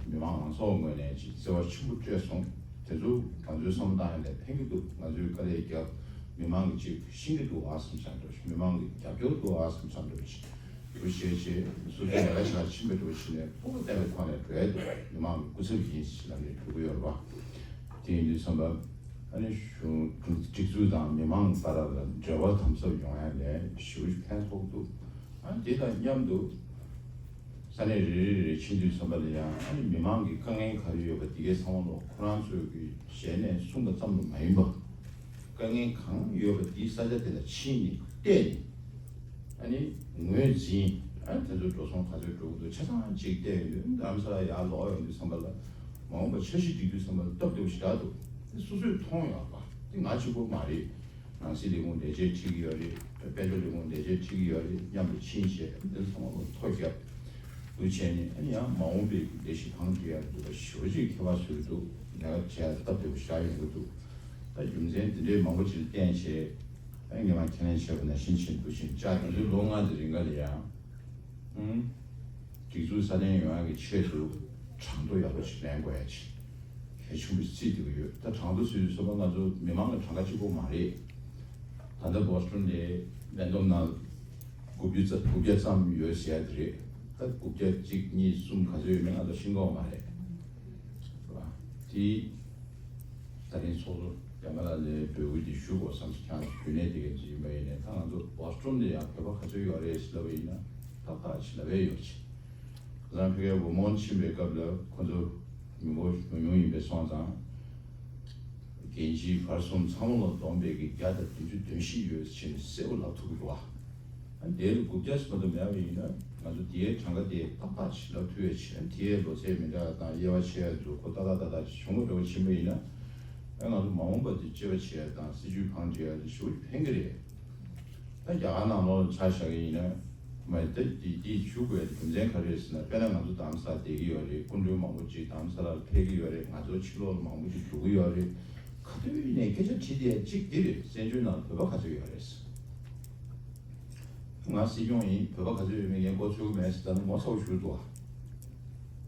མི་མང་མང་ཚོགས་ངོས་ནས་ཅིག་བརྩེ་བ་ཆེན་པོ་སྤྲད་སོང་། དེ་ཚོ་ང་ཚོའི་བསམ་བློ་བཏང་ཡ་ལས་ཕན་གྱི་འདུག་ང་ཚོའི་དཀའ་ལས་བརྒྱབ། མི་མང་གིས་ཅིག་ཤེས་ཀྱི་འདུག་ཨ་བསམ་བསམ་འདྲ་ཞིག་མི་མང་གི་རྒྱབ་སྐྱོར་འདུག་ཨ་བསམ་བསམ་འདྲ་ཞིག་འདུག་ཤེས་བྱས། སོ་སོའི་ལས་ཀ་བྱ་ཕྱིན་པའི་འགྲོ་བ་ཕྱིན་ནས་སྤོབས་པ་བརྟན་པའི་ཐོག་ནས་འགྲོ་ཡ་འདུག་མི་མང་གི་སྐུ་ཚབ་ཡིན་ཞེས་ལབ་ནས་འགྲོ་གི་ཡོད་རེད་བ། དེ་ཡིན་དུས་བསམ་པ། ཨ་ནི་གཞུང་སྒྲིག་འཛུགས་དང་མི་མང་བར་ལ་འབྲེལ་བ་དམ་ཟབ་ཡོང་ཡ་ལས་ཞེ་པོ་ཕན་ཐོགས་འདུག་ཨ་དེ་དང་མཉམ་དུ་ས་གནས་རེ་རེ་རེ་ཕྱིན་དུས་ཙམ་པ་ལ་ཡང་ཨ་ནི་མི་མང་གི་དཀའ་ངལ་ག་རེ་ཡོད་པ་དེ་གའི་ཚང་མ་ལོ་ཁོ་རང་ཚོས་ཀྱི་ཞལ་ནས་གསུངས་པ་ཙམ་དུ་མ་ཡིན་པ། དཀའ་ངལ་གང་ཡོད་པ་དེའི་ས་ཆ་དེ་ལ་ཕྱིན་ནས་བལྟས་ནས། ཨ་ནི་ངོས་འཛིན། ཨ་ནི་དེ་ཚོའི་འགྲོ་སོང་ག་ཚོད་འགྲོ་གི་འདུག་ཆ་ཚང་གཅིག་བལྟས་ཡོང་དུས་རྡ་རམ་ས་ལ་ཡར་ལོག་ཡོང་དུས་ཙམ་པ་ལ་མ་འོངས་པ་འཆར་གཞི་སྒྲིག་དུས་ཙམ་པ་ལ་སྟབས་བདེ་པོ་ཞེ་དྲག་འདུག་དེ་སོ་སོས་མཐོང་ཡོད་པ་དེ་ང་གཅིག་པོ་མ་རེད། ནང་སྲིད་ལས་ཁུངས་ལས་བྱེད་ཁྲིད་ཀྱི་ཡོད་རེད། དཔལ་འབྱོར་ལས་ཁུངས་ལས་བྱེད་ཁྲིད་ཀྱི་ཡོད་རེད། མཉམ་དུ་ཕྱིན་བྱས་དེ་ཚང་མ་ལ་ཐོ་བརྒྱབ་འདུག་བྱས་ནས། ཨ་ནི་ཡང་མ་འོངས་པའི་ལས་གཞི་གང་སྒྲིག་ཡག་འདུག་པ་ཞེ་པོ་ཅིག་ཁྱད་པར་བཟོ་གི་འདུག་ལས་ཀ་བྱས་སྟབས་བདེ་པོ་ཞེ་དྲག་ཡོང་གི་འདུག་ད་རྒྱུ་མཚན་དེ་འདྲའི་མང་པོ་ཅིག་ལ་བརྟེན་བྱས། ཨ་ངས་མ་ཁས་ལེན་བྱས་པ་ནང་བཞིན་བྱས་འདུག་ཕྱིན་བྱས། དེ་ཚོའི་ལོ་ལྔ་དེ་རིང་ག་ལ་ཡང་། ཨང་། སྒྲིག་འཛུགས་སྲ་བརྟན་ཡོང་ཡག་གི་ཆེད་དུ་གྲངས་ཐོ་ཡག་པོ་ཞིག་ལེན་དགོས་ཡ་ཅིག་གལ་ཆེན་པོ་ཞིག་བརྩིས་བསྡད་ཀྱི་ཡོད། ད་གྲངས་ཐོ་ཟེར་དུས་ཙམ་པ་ང་ཚོ་མི་མང་གི་གྲངས་ཀ་གཅིག་པོ་མ་རེད། ད་ལྟ་བོ་སི་ཊོན་ལ་མེ་ཏོག་ནང་དགུ་བཅུ་རྩ་དགུ་བརྒྱ་ཙམ་ཡོད་ཟེར་ཡ་དེ་རེད། ད་དགུ་བརྒྱ་གཅིག་གཉིས་གསུམ་ག་ཚོད་ཡོད་མེད་ང་ཚོ་ཤེས་ཀྱི་ཡོད་མ་རེད། རེད་པ། དེ་ད་རིང་ཚོགས་གཙོ་རྒྱ་མ་ལགས་ལ་འབོད་སྐུལ་དེ་ཞུ་དགོས་བསམ་སོང་། ཁྱེད་རང་རྒྱུན་ལས་དེ་ག་ཅིག་ཡིན་པ་ཡིན་ནའི། ད་ང་ཚོ་བོ་སི་ཊོན་ལ་ཡང་བོད་པ་ག་ཚོད་ཡོད་རེད་ཟེར་ལབ་པ་ཡིན་ན་ཏག་ཏག་ཅིག་ལབ་ཡས་ཡོད་ཅིག་ཁ་སང་ཕ་གིར་ཝུ་མོན་ཕྱིན་པའི་སྐབས་ལ་ཁོ་ཚོ་མི་འབོར་ཉུང་ཉུང་ཡིན་པས་སོང་ཙང་། རྒན་བྱིས་བར་གསུམ་ཚང་མ་ལ་བསྡོམས་པས་ཀྱི་བརྒྱ་དང་བདུན་ཅུ་དོན་བཞི་ཡོད་ཅེས་གསལ་པོ་ལབ་ཐུབ་ཀྱི་འདུག་བ། ཨ་དེ་ལ་དགུ་བརྒྱ་ཙམ་དུ་མེད་པ་ཡིན་ན་ང་ཚོ་དེའི་གྲངས་ཀ་དེ་ཏག་ཏག་ཅིག་ལབ་ཐུབ་ཡས་ཅིག་ཨ་དེའི་ལོ་ཚད་མི་འདྲ་བ་དང་དབྱེ་བ་ཕྱེ་ཡ་འདུག་ཁོ་ཏག་ཏག་ཏག་ཏག་ཅིག་བྱུང་བ་འདྲ་བོ་ཕྱིན་པ་ཡིན་ན། ཨ་ང་ཚོ་མ་འོངས་པ་དེ་དཔྱད་པ་བྱེད་ཡ་དང་སྲིད་ཇུས་གང་སྒྲིག་ཡ་དེ་ཞེ་པོ་ཕན་གྱི་རེད། ད་རྒྱ་གར་ནང་ལོགས་ལ་ཆ་བཞག་གི་ཡིན་ན། མ་ད་དེ་དེ་ཞུ་དགོས་ཡ་དེ་རྒྱུ་མཚན་ག་རེ་རེད་ཟེར་ན། དཔེར་ན་ང་ཚོ་རྡ་རམ་ས་ལ་བསྡད་ཀྱི་ཡོད་རེད། སྐུ་མགྲོན་མང་པོ་ཅིག་རྡ་རམ་ས་ལ་ཕེབས་ཀྱི་ཡོད་རེད། ང་ཚོ་ཕྱི་ལོགས་ལ་མང་པོ་ཅིག་འགྲོ་གི་ཡོད་རེད། ག་དུས་ནས་སྐད་ཆ་དྲིས་བསྡད་ཡ་གཅིག་འདི་རེད། བཙན་བྱོལ་ནང་ལ་བོད་པ་ག་ཚོད་ཡོད་རེད། ང་སྲིད་སྐྱོང་ཡིན། བོད་པ་ག་ཚོད་ཡོད་མེད་ངས་མགོ་ཚོད་ཀྱི་མེད་ཟེར། ད་ནི་ངོ་ཚ་པོ་ཞིག་འདུག་ཨ།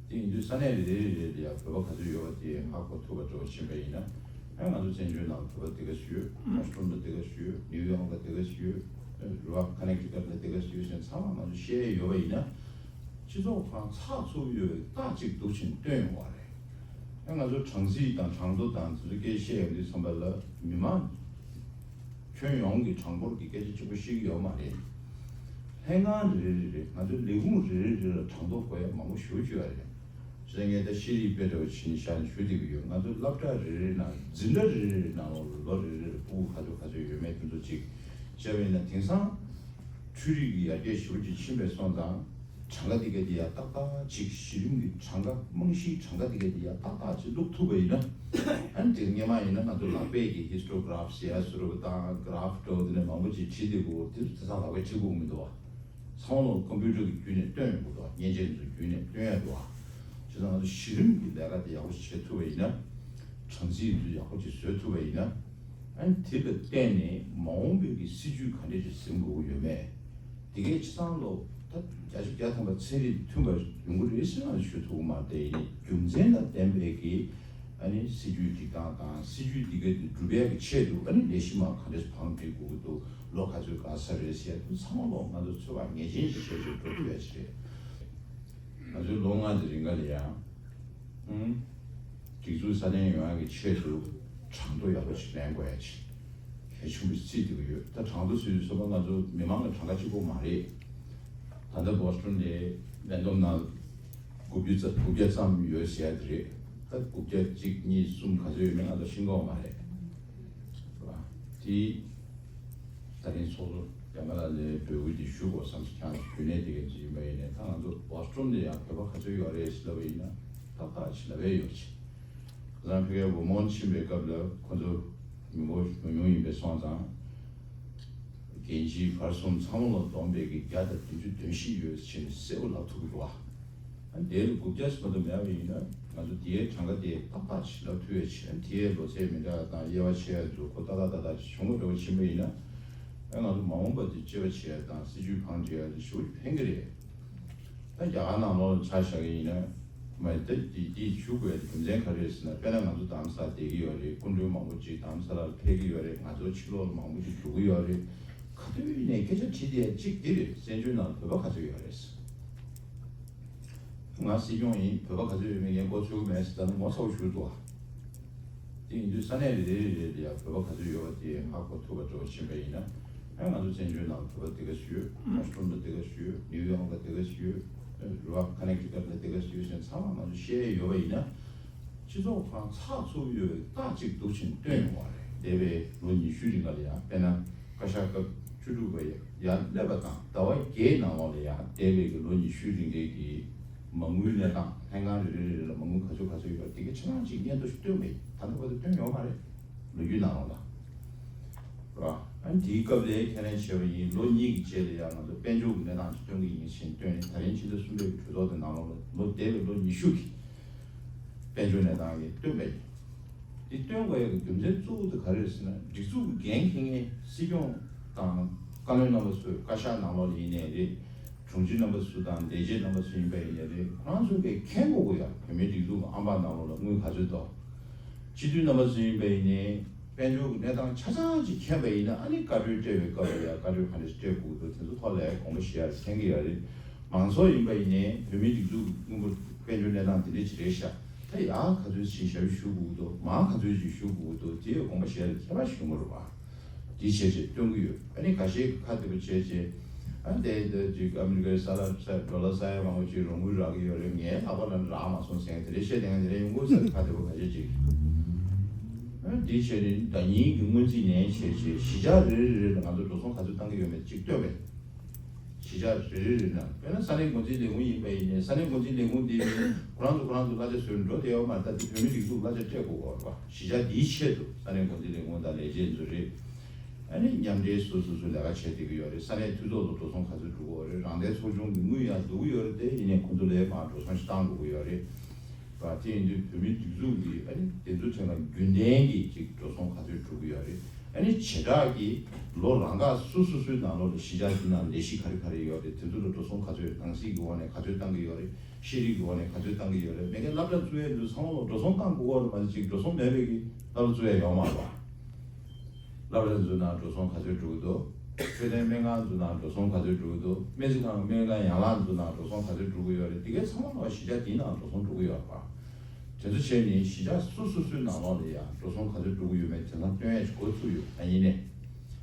དེ་ཡིན་དུས་ས་གནས་རེ་རེ་རེ་རེ་ལ་ཡང་བོད་པ་ག་ཚོད་ཡོད་པ་དེ་ཧ་གོ་ཐུབ་པ་འདྲ་བོ་ཕྱིན་པ་ཡིན་ན། ཨ་ང་ཚོ་བཙན་བྱོལ་ནང་ལ་བོད་པ་དེ་ག་ཞིག་ཡོད། ཝ་ཤིང་ཊོན་ལ་དེ་ག་ཞིག་ཡོད། ནིའུ་ཡོག་ལ་དེ་ག་ཞིག་ཡོད། རེད་པ། ཀ་ནེག་ཊི་ཀཊ་ལ་དེ་ག་ཞིག་ཡོད་ཟེར་ཚང་མ་ང་ཚོ་ཤེས་ཡོད་པ་ཡིན་ན། སྤྱི་ཚོགས་ཁོ་རང་ཚགས་ཚུད་ཡོད་པའི་རྟགས་གཅིག་འདུག་ཕྱིན་སྟོན་ཡོང་བ་རེད། ཨ་ང་ཚོ་གྲངས་རྩིས་དང་གྲངས་ཐོ་དང་དེ་ཚོ་སྐད་བཤད་ཡོང་དུས་ཙམ་པ་ལ་མི་མང་ཁྱོན་ཡོངས་ཀྱི་གྲངས་འབོར་གྱི་སྐད་ཆ་གཅིག་པོ་ཤེས་ཀྱི་ཡོད་མ་རེད། ལྷན་ཁང་རེ་རེ་རེ་ང་ཚོའི་ལས་ཁུངས་རེ་རེ་རེ་ལ་གྲངས་ཐོ་དགོས་ཡ་མང་པོ་ཞེ་པོ་ཅིག་ཡོད་རེད། བྱས་ཙང་ངས་ད་ཤེས་རིག་དཔེ་འདྲ་བོ་ཕྱིན་བཞག་ནས་ཞུ་བསྡད་ཀྱི་ཡོད། ང་ཚོའི་སློབ་གྲྭ་རེ་རེ་ནང་འཛིན་གྲྭ་རེ་རེ་ནང་ལོགས་ལོ་རེ་རེ་ལ་ཕྲུ་གུ་ག་ཚོད་ག་ཚོད་ཡོད་མེད་དེ་ཚོ་ཅིག་བྱས་པ་ཡིན་ན། དེང་སང་འཕྲུལ་རིག་གི་ཡར་རྒྱས་ཞེ་པོ་ཅིག་ཕྱིན་པས་སོང་ཙང་། གྲངས་ཀ་དེ་ག་དེ་ཡ་ཏག་ཏག་ཅིག་གཞི་རིམ་གྱི་གྲངས་ཀ་རྨང་གཞིའི་གྲངས་ཀ་དེ་ག་དེ་ཡ་ཏག་ཏག་ཅིག་བླུགས་ཐུབ་པ་ཡིན་ན། ཨ་ནི་དེ་སྔོན་མ་ཡིན་ན་ང་ཚོ་ལག་པས་ཀྱི་ཧིས་ཊོ་གྷ་ར་ཕི་ཟེར་ཡ་བཟོ་འདྲ་བོ་དང་གྷ་ར་ཕི་འདྲ་བོ་དེ་འདྲ་མང་པོ་ཅིག་བྲིས་བསྡད་དགོས། དེ་ཚོ་དེང་སང་ལག་པས་བྲིས་དགོས་མི་འདུག་བ། ཚང་མ་ལོ་ཀམ་པུ་ཊར་གྱི་བརྒྱུད་ནས་སྟོན་ཡོང་གི་འདུག་བ། མཉེན་ཆས་ཚོ་བརྒྱུད་ནས་སྟོན་ཡ་འདུག་བ། བྱས་ཙང་ང་ཚོ་གཞི་རིམ་གྱི་ལས་ཀ་དེ་ཡག་པོ་ཞིག་བྱེད་ཐུབ་པ་ཡིན་ན། གྲངས་རྩིས་ཚོ་ཡག་པོ་ཅིག་བཟོ་ཐུབ་པ་ཡིན་ན། ཨ་ནི་དེ་ལ་བརྟེན་ནས་མ་འོངས་པའི་གི་སྲིད་ཇུས་ག་འདྲས་ཅིག་འཛིན་དགོས་ཀྱི་ཡོད་མེད། དེ་གའི་ཆ་ཚང་ལོ་ད་བརྒྱ་ཆ་བརྒྱ་ཐམ་པ་ཚན་རིག་མཐུན་པ་ཡོང་གི་རེད་ཟེར་ང་ཞུ་ཐུབ་ཀྱི་མ་རེད། དེ་ཡིན་རྒྱུ་མཚན་དང་ལྡན་པའི་གི་ཨ་ནི་སྲིད་ཇུས་སྒྲིག་སྟངས་དང་། སྲིད་ཇུས་འདི་གའི་འགྲུབ་ཡག་གི་ཆེད་དུ་ཨ་ནི་ལས་གཞི་མ་ག་འདྲས་བང་སྒྲིག་དགོས་ཀྱི་འདུག་ལོ་ག་ཚོད་བཀག་ས་རེད་ཟེར་ཡ་དེ་ཚང་མ་ལོ་ང་ཚོ་ཚོད་དཔག་ངེས་ཅན་ཞིག་བྱས་བྱས་འགྲོ་ཐུབ་ཡ་ཞིག་རེད། ང་ཚོའི་ལོ་ལྔ་འདི་རིང་ག་ལ་ཡང་། ཨང་། སྒྲིག་འཛུགས་སྲ་བརྟན་ཡོང་ཡག་གི་ཆེད་དུ་གྲངས་ཐོ་ཡག་པོ་ཞིག་ལེན་དགོས་ཡ་ཅིག་གལ་ཆེན་པོ་ཞིག་བརྩིས་བསྡད་ཀྱི་ཡོད། ད་གྲངས་ཐོ་ཟེར་དུས་ཙམ་པ་ང་ཚོ་མི་མང་གི་གྲངས་ཀ་གཅིག་པོ་མ་རེད། ད་ལྟ་བོ་སི་ཊོན་ལ་མེ་ཏོག་ནང་དགུ་བཅུ་རྩ་དགུ་བརྒྱ་ཙམ་ཡོད་ཟེར་ཡ་དེ་རེད། ད་དགུ་བརྒྱ་གཅིག་གཉིས་གསུམ་ག་ཚོད་ཡོད་མེད་ང་ཚོ་ཤེས་ཀྱི་ཡོད་མ་རེད། རེད་པ། དེ་ད་རིང་ཚོགས་གཙོ་རྒྱ་མ་ལགས་ལ་འབོད་སྐུལ་དེ་ཞུ་དགོས་བསམ་སོང་། ཁྱེད་རང་རྒྱུན་ལས་དེ་ག་ཅིག་ཡིན་པ་ཡིན་ནའི། ད་ང་ཚོ་བོ་སི་ཊོན་ལ་ཡང་བོད་པ་ག་ཚོད་ཡོད་རེད་ཟེར་ལབ་པ་ཡིན་ན་ཏག་ཏག་ཅིག་ལབ་ཡས་ཡོད་ཅིག་ཁ་སང་ཕ་གིར་ཝུ་མོན་ཕྱིན་པའི་སྐབས་ལ་ཁོ་ཚོ་མི་འབོར་ཉུང་ཉུང་ཡིན་པས་སོང་ཙང་། རྒན་བྱིས་བར་གསུམ་ཚང་མ་ལ་བསྡོམས་པས་ཀྱི་བརྒྱ་དང་བདུན་ཅུ་དོན་བཞི་ཡོད་ཅེས་གསལ་པོ་ལབ་ཐུབ་ཀྱི་འདུག་བ། ཨ་དེ་ལ་དགུ་བརྒྱ་ཙམ་དུ་མེད་པ་ཡིན་ན་ང་ཚོ་དེའི་གྲངས་ཀ་དེ་ཏག་ཏག་ཅིག་ལབ་ཐུབ་ཡ་ཅིག་ཨ་དེའི་ལོ་ཚད་མི་འདྲ་བ་དང་དབྱེ་བ་ཕྱེ་ཡ་འདུག་ཁོ་ཏག་ཏག་ཏག་ཏག་ཅིག་བྱུང་བ་འདྲ་བོ་ཕྱིན་པ་ཡིན་ན། ཨ་ང་ཚོ་མ་འོངས་པ་དེ་དཔྱད་པ་བྱེད་ཡ་དང་སྲིད་ཇུས་གང་སྒྲིག་ཡ་དེ་ཞེ་པོ་ཕན་གྱི་རེད། ད་རྒྱ་གར་ནང་ལོགས་ལ་ཆ་བཞག་གི་ཡིན་ན། མ་ད་དེ་དེ་ཞུ་དགོས་ཡ་དེ་རྒྱུ་མཚན་ག་རེ་རེད་ཟེར་ན། དཔེར་ན་ང་ཚོ་རྡ་རམ་ས་ལ་བསྡད་ཀྱི་ཡོད་རེད། སྐུ་མགྲོན་མང་པོ་ཅིག་རྡ་རམ་ས་ལ་ལ་ཕེབས་ཀྱི་ཡོད་རེད། ང་ཚོ་ཕྱི་ལོགས་ལ་མང་པོ་ཅིག་འགྲོ་གི་ཡོད་རེད། ག་དུས་ནས་སྐད་ཆ་དྲིས་བསྡད་ཡ་གཅིག་འདི་རེད། བཙན་བྱོལ་ནང་ལ་བོད་པ་ག་ཚོད་ཡོད་རེད་ཟེར། ང་སྲིད་སྐྱོང་ཡིན། བོད་པ་ག་ཚོད་ཡོད་མེད་ངས་མགོ་ཚོད་ཀྱི་མེད་ཟེར། ད་ནི་ངོ་ཚ་པོ་ཞིག་འདུག་ཨ། དེ་ཡིན་དུས་ས་གནས་རེ་རེ་རེ་རེ་ལ་ཡང་བོད་པ་ག་ཚོད་ཡོད་པ་དེ་ཧ་གོ་ཐུབ་པ་འདྲ་བོ་ཕྱིན་པ་ཡིན་ན། ཨ་ང་ཚོ་བཙན་བྱོལ་ནང་བོད་པ་དེ་ག་ཞིག་ཡོད། ཝ་ཤིང་ཊོན་ལ་དེ་ག་ཞིག་ཡོད། ནིའུ་ཡོག་ལ་དེ་ག་ཞིག་ཡོད། རེད་བ། ཀ་ནེག་ཊི་ཀཊ་ལ་དེ་ག་ཞིག་ཡོད་ཟེར་ཚང་མ་ང་ཚོ་ཤེས་ཡ་ཡོད་པ་ཡིན་ན། སྤྱི་ཚོགས་ཁོ་རང་ཚགས་ཚུད་ཡོད་པའི་རྟགས་གཅིག་འདུག་ཕྱིན་སྟོན་ཡོང་བ་རེད། འདས་པའི་ལོ་ཉི་ཤུའི་རིང་ལ་ཡང་དཔེར་ན་བཀའ་ཤག་སྐབས་བཅུ་དྲུག་པ་ཡར་སླེབས་པ་དང་ཟླ་བ་བརྒྱད་ནང་ལོགས་ལ་ཡང་འདས་པའི་གི་ལོ་ཉི་ཤུའི་རིང་གི་གི་མ་དངུལ་གནས་སྟངས། ལྷན་ཁང་རེ་རེ་རེ་རེ་ལ་མ་དངུལ་ག་ཚོད་ག་ཚོད་ཡོད་པ་དེ་ག་ཆ་ཚང་གཅིག་སྙན་ཐོ་ཞིག་སྟོན་པ་ཡིན། ད་ལྟ་བར་དུ་སྟོན་ཡོད་མ་རེད། ལོ་རྒྱུས་ནང་ལོགས་ལ། རེད་བ། ཨ་ནི་དེའི་སྐབས་ལ་ཁས་ལེན་བྱས་པ་ཡིན། ལོ་གཉིས་ཀྱི་རྗེས་ལ་ཡང་ང་ཚོ་དཔལ་འབྱོར་གྱི་གནས་སྟངས་ཅིག་སྟོན་གྱི་ཡིན་ཞེས་བཏོན་ནས། ད་རིང་ཕྱི་ཟླ་གསུམ་པའི་གྲོས་ཚོགས་དེ་ནང་ལོགས་ལ་ལོ་འདས་པའི་ལོ་ཉི་ཤུ་གི་དཔལ་འབྱོར་གནས་སྟངས་ཀྱི་སྟོན་པ་ཡིན། འདི་སྟོན་དགོས་ཡག་གི་རྒྱུ་མཚན་གཙོ་བོ་དེ་ག་རེ་རེད་ཟེར་ན། སྒྲིག་འཛུགས་ཀྱི་འགན་འཁྱེར་མཁན་སྲིད་སྐྱོང་དང་བཀའ་བློན་རྣམ་པ་ཚོས་བཀའ་ཤག་ནང་ལོགས་ལ་ཡིན་ནའི་རེད། དྲུང་ཆེ་རྣམ་པ་ཚོ་དང་ལས་བྱེད་རྣམ་པ་ཚོ་ཡིན་པ་ཡིན་ནའི་རེད། ཁོ་རང་ཚོ་གིས་མཁྱེན་དགོས་ཀྱི་ཡོད། བོད་མིའི་སྒྲིག་འཛུགས་ཀྱི་ཨམ་བག་ནང་ལོགས་ལ་དངུལ་ག་ཚོད་འདུག་སྤྱི་འཐུས་རྣམ་པ་ཚོ་ཡིན་པ་ཡིན་ནའི་དཔལ་འབྱོར་གྱི་གནས་སྟངས་ཆ་ཚང་ཅིག་མཁྱེན་པ་ཡིན་ན། ཨ་ནི་བཀའ་འཁྲོལ་སྤྲད་པའི་སྐབས་ལ་ཡང་བཀའ་འཁྲོལ་ག་འདྲ་ཞིག་སྤྲད་དགོས་འདུག་དེ་ཚོ་ཐོག་ལ་དགོངས་པ་བཞེས་ཡ་མཁྱེན་གྱི་ཡོད་རེད། མང་ཚོགས་ཡིན་པ་ཡིན་ནའི་བོད་མིའི་སྒྲིག་འཛུགས་ཀྱི་དངུལ་འབོར་དཔལ་འབྱོར་གནས་སྟངས་དེ་འདྲ་ཅིག་རེད་ཤག་ད་ཡག་ག་ཚོད་ཅིག་ཞབས་ཞུ་དགོས་འདུག་མང་ག་ཚོད་ཅིག་ཞུ་དགོས་འདུག་དེ་ཡང་དགོངས་པ་བཞེས་ཡ་ལ་ཁྱད་པར་ཞིག་ཡོང་གི་རེད་བ། དེ་བྱས་བྱས་སྟོན་གྱི་ཡོད། ཨ་ནི་འགའ་ཤས་ཀྱིས་ཁ་བདེ་པོ་བྱས་བྱས། ཨ་ནི་དེ་འདྲ་ཅིག་ཨ་མི་རི་ཀའི་ས་ལ་ས་ཌོ་ལར་ས་ཡ་མང་པོ་ཅིག་རོགས་དངུལ་རག་གི་ཡོད་རེད། ངའི་ལག་པ་ལ་རག་མ་སོང་ཟེར་མཁན་དེ་འདྲ་བཤད་བསྡད་མཁན་དེ་འདྲ་ཡོང་གི་ཡོད་ས་རེད། ཁ་བདེ་པོ་ཁ་ཤས་ཅིག་ཨ་ནི་དེ་བྱས་ནས་ཟླ་ཉིན་གྱི་སྔོན་རྩིས་ནས་བྱས་བྱས་གཞིས་ཆགས་རེ་རེ་རེ་ལ་ང་ཚོ་འགྲོ་སོང་ག་ཚོད་བཏང་གི་ཡོད་མེད་ཅིག་སྟོན་པས། གཞིས་ཆགས་རེ་རེ་རེ་ནང་། དཔེར་ན་ས་གནས་འགོ་འཛིན་ལས་ཁུངས་ཡིན་པ་ཡིན་ནའི། ས་གནས་འགོ་འཛིན་ལས་ཁུངས་དེ་ཁོ་རང་ཚོ་ཁོ་རང་ཚོ་གླ་ཆ་བཟོས་འགྲོ་བསྡད་ཡོད་མ་རེད། ད་དེ་བོད་མིའི་སྒྲིག་འཛུགས་གླ་ཆ་སྤྲད་དགོས་པ་རེད་པ། གཞིས་ཆགས་འདིའི་ཆེད་དུ་ས་གནས་འགོ་འཛིན་ལས་ཁུངས་དང་ལས་བྱེད་ཚོ་རེད། ཨ་ནི་མཉམ་འབྲེལ་སོ་སོ་སོ་ལས་ཀ་བྱེད་བསྡད་ཀྱི་ཡོད་རེད། ས་གནས་འཐུས་ཚོགས་ལ་འགྲོ་སོང་ག་ཚོད་འགྲོ་གི་ཡོད་རེད། རང་བདེན་ཚོགས་ཆུང་གི་དངུལ་ཡང་བསྡུ་གི་ཡོད་རེད། དེ་ཡིན་ནའི་ཁོ་ཚོ་ལ་མར་འགྲོ་སོང་ཞིག་བཏང་དགོས་ཀྱི་ཡོད་རེད་པ། དེ་ཡིན་དུས་བོད་མིའི་སྒྲིག་འཛུགས་འདི་ཨ་ནི་དེ་ཚོ་ཐད་ལ་རྒྱུན་ལྡན་གྱི་ཅིག་འགྲོ་སོང་ག་ཚོད་འགྲོ་གི་ཡོད་རེད། ཨ་ནི་བྱེ་བྲག་གི་ལོ་རང་ཁ་སོ་སོ་སོའི་ནང་ལོགས་ལ་གཞིས་ཆགས་འདི་ནང་ལས་གཞི་ག་རེ་ག་རེ་ཡོད་རེད། དེ་ཚོ་ལ་འགྲོ་སོང་ག་ཚོད་ནང་སྲིད་ཀྱི་འོག་ནས་ག་ཚོད་བཏང་གི་ཡོད་རེད། ཤེས་རིག་གི་འོག་ནས་ག་ཚོད་བཏང་གི་ཡོད་རེད། མེད་མཁན་སློབ་གྲྭ་བཙུགས་ཡས་འདུག་ཚང་མ་ལ་འགྲོ་སོང་བཏང་དགོས་པ་རེད་མ་གཏོགས་ཅིག་འགྲོ་སོང་མེད་པའི་གི་སློབ་གྲྭ་བཙུགས་ཡས་ཡོད་མ་རེད་པ། སློབ་གྲྭ་ཚོའི་ནང་འགྲོ་སོང་ག་ཚོད་འགྲོ་གི་འདུག་འཕྲོད་བསྟེན་སྨན་ཁང་ཚོའི་ནང་འགྲོ་སོང་ག་ཚོད་འགྲོ་གི་འདུག་སྨན་རྩིས་ཁང་སྨན་ཁང་ཡན་ལག་ཚོའི་ནང་འགྲོ་སོང་ག་ཚོད་འགྲོ་གི་ཡོད་རེད། དེ་གའི་ཚང་མ་ལ་གཞིས་ཆགས་དེའི་ནང་འགྲོ་སོང་འགྲོ་གི་ཡོད་རེད་པ། དེ་ཚོ་བྱས་ནས་གཞིས་ཆགས་སོ་སོ་སོའི་ནང་ལོགས་ལ་ཡང་འགྲོ་སོང་ག་ཚོད་འགྲོ་གི་ཡོད་མེད་དེ་ཚོ་སྟོན་ཡས་ཅིག་འགོ་བཙུགས་ཡོད། ཨ་ཡིན་ནའི།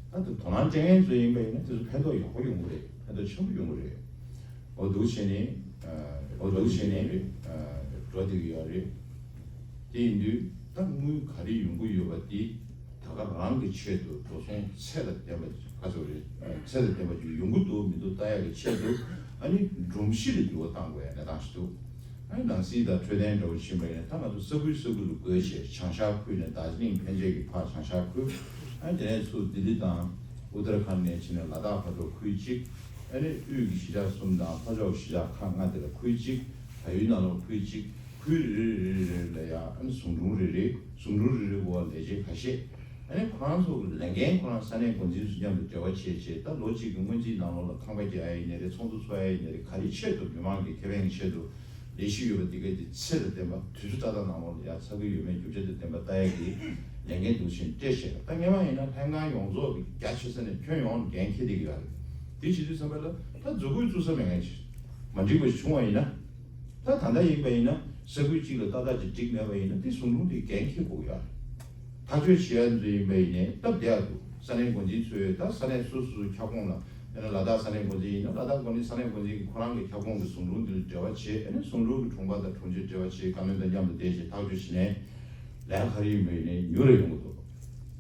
ད་དུང་དོ་སྣང་སྤྲད་མཁན་ཚོ་ཡིན་པ་ཡིན་ན་དེ་ཚོ་ཕན་ཐོགས་ཡག་པོ་ཡོང་གི་རེད། ཕན་ཐོགས་ཆེན་པོ་ཡོང་གི་རེད། འོ་འདུག་བྱས་ནས། འོ་འདུག་བྱས་ནས་རེད། འགྲོ་བསྡད་ཀྱི་ཡོད་རེད། དེ་ཡིན་དུས་ད་དངུལ་ག་རེ་ཡོང་གི་ཡོད་པ་དེ་ད་ག་རང་གི་ཆེད་དུ་འགྲོ་སོང་ཚད་དང་ལྡན་པ་ག་ཚོད་རེད། ཚད་དང་ལྡན་པ་ཅིག་ཡོང་གི་འདུག་མི་འདུག་ལྟ་ཡག་གི་ཆེད་དུ། ཨ་ནི་སྒྲོམ་གཞི་ལ་འགྱུར་བ་གཏང་དགོས་ཡ་གནས་སྟངས་ཤིག་འདུག་ཨ་ནི་ནང་སྲིད་དང་འཕྲོད་བསྟེན་འདྲ་བོ་ཕྱིན་པ་ཡིན་ན། ད་ང་ཚོ་ས་ཁུལ་ས་ཁུལ་ལ་བགོས་བྱས། བྱང་ཤར་ཁུལ་ནས་དར་ཇི་ལིང་ཕན་ཆད་ཀྱི་ཕར་བྱང་ཤར་ཁུལ། ཨ་ནི་དེ་ནས་ཚུར་ལྡི་ལི་དང་ཨུ་ཏར་ཁཱན་ནས་ཕྱིན་ནས་ལ་དྭགས་བར་དུ་ཁུལ་གཅིག་ཨ་ནི་དབུས་ཀྱི་གཞིས་ཆགས་གསུམ་དང་ལྷོ་ཕྱོགས་གཞིས་ཆགས་ཁག་ལྔ་དེ་ལ་ཁུལ་གཅིག་བལ་ཡུལ་ནང་ལོགས་ཁུལ་གཅིག་ཁུལ་རེ་རེ་རེ་རེ་ལ་ཡང་ཨ་ནི་ཟུང་དྲུང་རེ་རེ། ཟུང་དྲུང་རེ་རེའི་འོག་ལས་བྱེད་ཁ་ཤས། ཨ་ནི་ཁོ་རང་ཚོ་གི་ལས་འགན་ཁོ་རང་ས་གནས་འགོ་འཛིན་ཚོ་མཉམ་དུ་འབྲེལ་བ་བྱས་བྱས། ད་ལོ་གཅིག་གི་སྔོན་རྩིས་ནང་ལོགས་ལ་ཁང་པ་རྒྱག་ཡ་ཡིན་ནའི་རེད། ཚོགས་འདུ་ཚོགས་ཡ་ཡིན་ནའི་རེད། ག་རེ་ཆེད་དུ་མི་མང་གི་ཁེ་ཕན་གྱི་ཆེད་དུ་ལས་གཞི་ཡོད་པ་དེ་གའི་དེ་ཚད་དང་ལྡན་པ། དུས་ཚོད་ཏག་ཏག་ནང་ལོགས་ལ་ཡ་ཚར་གི་ཡོད་མེད་རྒྱུ་ཆ་དང་ལྡན་པ་ལྟ་ཡ་གི་ལས་འགན་འདུག་བྱས་སྤྲད་བྱས། ད་སྔོན་མ་ཡིན་ན་ལྷན་ཁང་ཡོངས་རྫོགས་ཀྱི་རྒྱ་ཆེ་ས་ནས་ཁྱོན་ཡོངས་འགན་འཁྱེར་བསྡད་ཀྱི་ཡོད་རེད། དེ་བྱེད་དུས་ཙམ་པ་ལ་ད་མཛུབ་གུ་བཙུགས་ས་མེད་མཁན་ཞིག་མ་འགྲིག་པ་ཞིག་བྱུང་བ་ཡིན་ན། ད་ད་ལྟ་ཡིན་པ་ཡིན་ན་ས་ཁུལ་གཅིག་ལ་ཏག་ཏག་ཅིག་འགྲིག་མེད་པ་ཡིན་ན། དེ་ཟུང་དྲུང་དེ་འགན་འཁྱེར་དགོས་ཡ། ཐག་གཅོད་བྱེད་ཡ་ཚོ་ཡིན་པ་ཡིན་ནའི་སྟབས་བདེ་ཡ་འདུག་ས་གནས་འགོ་འཛིན་ཚོས་ད་ས་གནས་སོ་སོ་སོའི་ཁྱབ་ཁོངས་ལ། དཔེར་ན་ལ་དྭགས་ས་གནས་འགོ་འཛིན་ཡིན་ན་ལ་དྭགས་འགོ་འཛིན་ས་གནས་འགོ་འཛིན་གྱི་ཁོ་རང་གི་ཁྱབ་ཁོངས་ཀྱི་ཟུང་དྲུང་དེ་ལ་འབྲེལ་བ་བྱེད། ཨ་ནི་ཟུང་དྲུང་གི་དྲུང་པ་དང་དྲུང་ཆེ་འབྲེལ་བ་བྱེད། བཀའ་བློན་དང་མཉམ་དུ་བསྡད་བྱས་ཐག་གཅོད་བྱས་ནས་ལས་ཀ་ག་རེ་ཡིན་པ་ཡིན་ནའི་མྱུར་ར་ཡོང་གི་འདུག་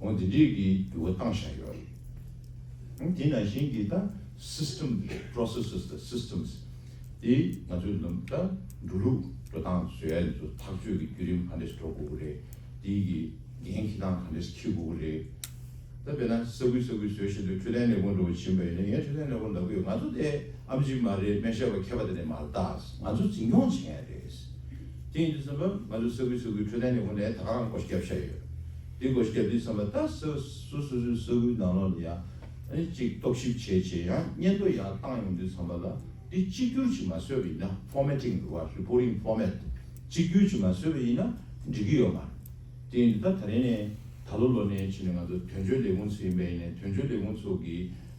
འོ་འདི་འདྲས་ཀྱི་འགྱུར་བ་བཏང་བཞག་ཡོད་རེད། དེ་ནང་བཞིན་གྱི་ད་སིས་ཊམ་པོ་རོ་སེ་སི་དང་སིས་ཊམ་སི་དེ་ང་ཚོའི་ལམ་ད་འགྲོ་ལུགས་འགྲོ་སྟངས་བཟོ་ཡ་ཚོ་ཐག་གཅོད་ཀྱི་བརྒྱུད་རིམ་ག་འདྲས་འགྲོ་དགོས་ཀྱི་རེད། དེ་གི་འགན་འཁྱེར་སྟངས་ག་འདྲས་འཁྱེར་དགོས་ཀྱི་རེད། ད་དཔེར་ན་ས་ཁུལ་ས་ཁུལ་བཟོས་བཞིན་དུ་འཕྲོད་བསྟེན་ལས་ཁུངས་འདྲ་བོ་ཕྱིན་པ་ཡིན་ན། ངས་འཕྲོད་བསྟེན་ལས་ཁུངས་ལབ་ཀྱི་ཡོད། ང་ཚོ་དེ་ཨེམ་ཆི་མ་རེད། སྨན་ཞབས་པ་མཁས་པ་དེ་འདྲ་མ་རེད། ད་ང་ཚོ་འཛིན་སྐྱོང་བྱེད་མཁན་རེད། དེ་ཡིན་དུས་ཙམ་པ་ང་ཚོ་ས་ཁུལ་ས་ཁུལ་འཕྲོད་བསྟེན་ལས་ཁུངས་ནས་ད་ག་རང་བགོ་བཤའ་བརྒྱབ་བཞག་ཡོད། དེ་བགོ་བཤའ་བརྒྱབ་དུས་ཙམ་པ་ད་ས་སོ་སོ་སོའི་ས་ཁུལ་ནང་ལོགས་ལ་ཡང་ཨ་ནི་གཅིག་རྟོག་ཞིབ་བྱས་བྱས། ཡང་སྙན་ཐོ་ཡར་བཏང་ཡོང་དུས་ཙམ་པ་ལ་དེ་གཅིག་གྱུར་གྱིས་མ་བཟོས་པ་ཡིན་ན། ཕོར་མེ་ཊིང་རེད་བ། རི་པོར་ཊིང་ཕོར་མེ་ཊི་གཅིག་གྱུར་གྱིས་མ་བཟོས་པ་ཡིན་ན་འགྲིག་གི་ཡོད་མ་རེད། དེ་ཡིན་དུས་ད་ད་རེས་ནས་ད་ལོ་ལོ་ནས་ཕྱིན་ནས་ང་ཚོ་དོན་གཅོད་ལས་ཁུངས་ཚོ་ཡིན་པ་ཡིན་ནའི་དོན་གཅོད་ལས་ཁུངས་ཚོ་གི་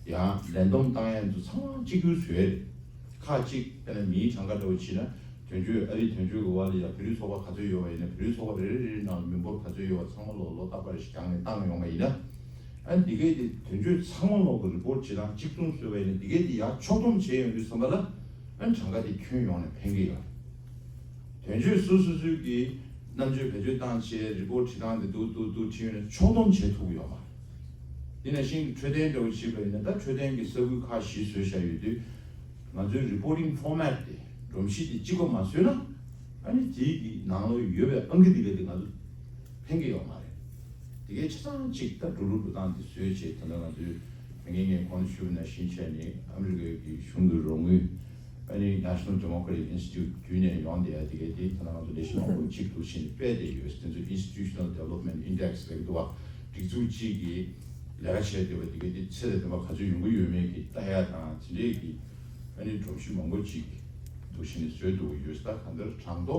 ཡང་ལས་བསྡོམས་བཏང་ཡ་ཚོ་ཚང་མ་གཅིག་གྱུར་བཟོས་རེད། ཁག་གཅིག་དཔེར་ན་མིའི་གྲངས་ཀ་འདྲ་བོ་བྱས་ན་ དོན་གཅོད་ཨ་རིའི་དོན་གཅོད་ཀྱི་དབར་ལ་ཡང་བོད་རིགས་ཚོགས་པ་ག་ཚོད་ཡོད་པ་ཡིན་ན། བོད་རིགས་ཚོགས་པ་རེ་རེ་རེ་རེ་ནང་ལ་མི་འབོར་ག་ཚོད་ཡོད་པ་ཚང་མ་ལོག་ལོ་རྟག་པར་ཞིག་རྒྱང་ནས་བཏང་ཡོང་བ་ཡིན་ན། ཨ་ནི་འདི་གའི་དེ་དོན་གཅོད་ཚང་མ་ལོག་གི་རི་པོར་ཊི་བྲིས་སྟངས་གཅིག་མཚུངས་བཟོས་པ་ཡིན་ན། འདི་གའི་དེ་ཡར་ཕྱོགས་བསྡོམས་བྱས་ཡོང་དུས་ཙམ་པ་ལ། ཨ་ནི་གྲངས་ཀ་དེ་ཁྱོན་ཡོངས་ནས་ཕན་གྱི་ཡོད་རེད། དོན་གཅོད་སོ་སོ་སོའི་གི་རྣམ་དཔྱོད་བེད་སྤྱོད་བཏང་བྱས་རི་པོར་ཊི་བྲིས་སྟངས་དེ་འདུག་འདུག་འདུག་བྲིས་ཡོང་ན་ཕྱོགས་བསྡོམས་བྱེད་ཐུབ་ཀྱི་ཡོད་མ་རེད། དེ་ནང་བཞིན་གྱི་འཕྲོད་བསྟེན་འདྲ་བོ་བྱེད་པ་ཡིན་ན། ད་འཕྲོད་བསྟེན་གྱི་ས་ཁུལ་ཁག་བཞི་བཟོས་བཞག་ཡོད་དུས། ང་ཚོའི་རི་པོར་ཊིང་ཕོར་མེཊ་དེ། སྒྲོམ་གཞི་དེ་གཅིག་པ་མ་བཟོས་ན། ཨ་ནི་དེའི་གི་ནང་ལོགས་ཡོད་པའི་ཨང་ཀི་དེ་ག་དེ་ང་ཚོ་ཕན་གྱི་ཡོད་མ་རེད། དེ་གའི་ཆ་ཚང་གཅིག་ད་འགྲོ་ལུགས་འགྲོ་སྟངས་དེ་བཟོས་བྱས། ད་ལྟ་ང་ཚོའི་མི་ངན་ངས་གོང་དུ་ཞུས་པ་ནང་བཞིན་བྱས་ནས། ཨ་མི་རི་ཀའི་གི་གཞུང་གི་རོགས་དངུལ། ཨ་ནི་National Democratic Institute བརྒྱུད་ནས་ཡོང་བསྡད་ཡ་དེ་གའི་དེ། ད་ལྟ་ང་ཚོ་ལས་གཞི་མང་པོ་གཅིག་འདུག་བྱས་ནས་སྤེལ་བསྡད་ཡོད། དེ་ཚོ་Institutional Development Index ལབ་ཀྱི་འདུག་བ། སྒྲིག་འཛུགས་གཅིག་གིས་ལས་ཀ་བྱས་བསྡད་པ་དེ་གའི་དེ་ཚད་དང་ལྡན་པ་ག་ཚོད་ཡོང་གི་ཡོད་མེད་ཀྱི་ལྟ་ཡ་དང་། དེ་འདྲས་ཀྱི་ཨ་ནི་སྒྲོམ་གཞི་མང་པོ་གཅིག་འདུག་བྱས་ནས་བཟོས་འདུག་ཡོད། ད་གང་ལྟར་གྲངས་ཐོ།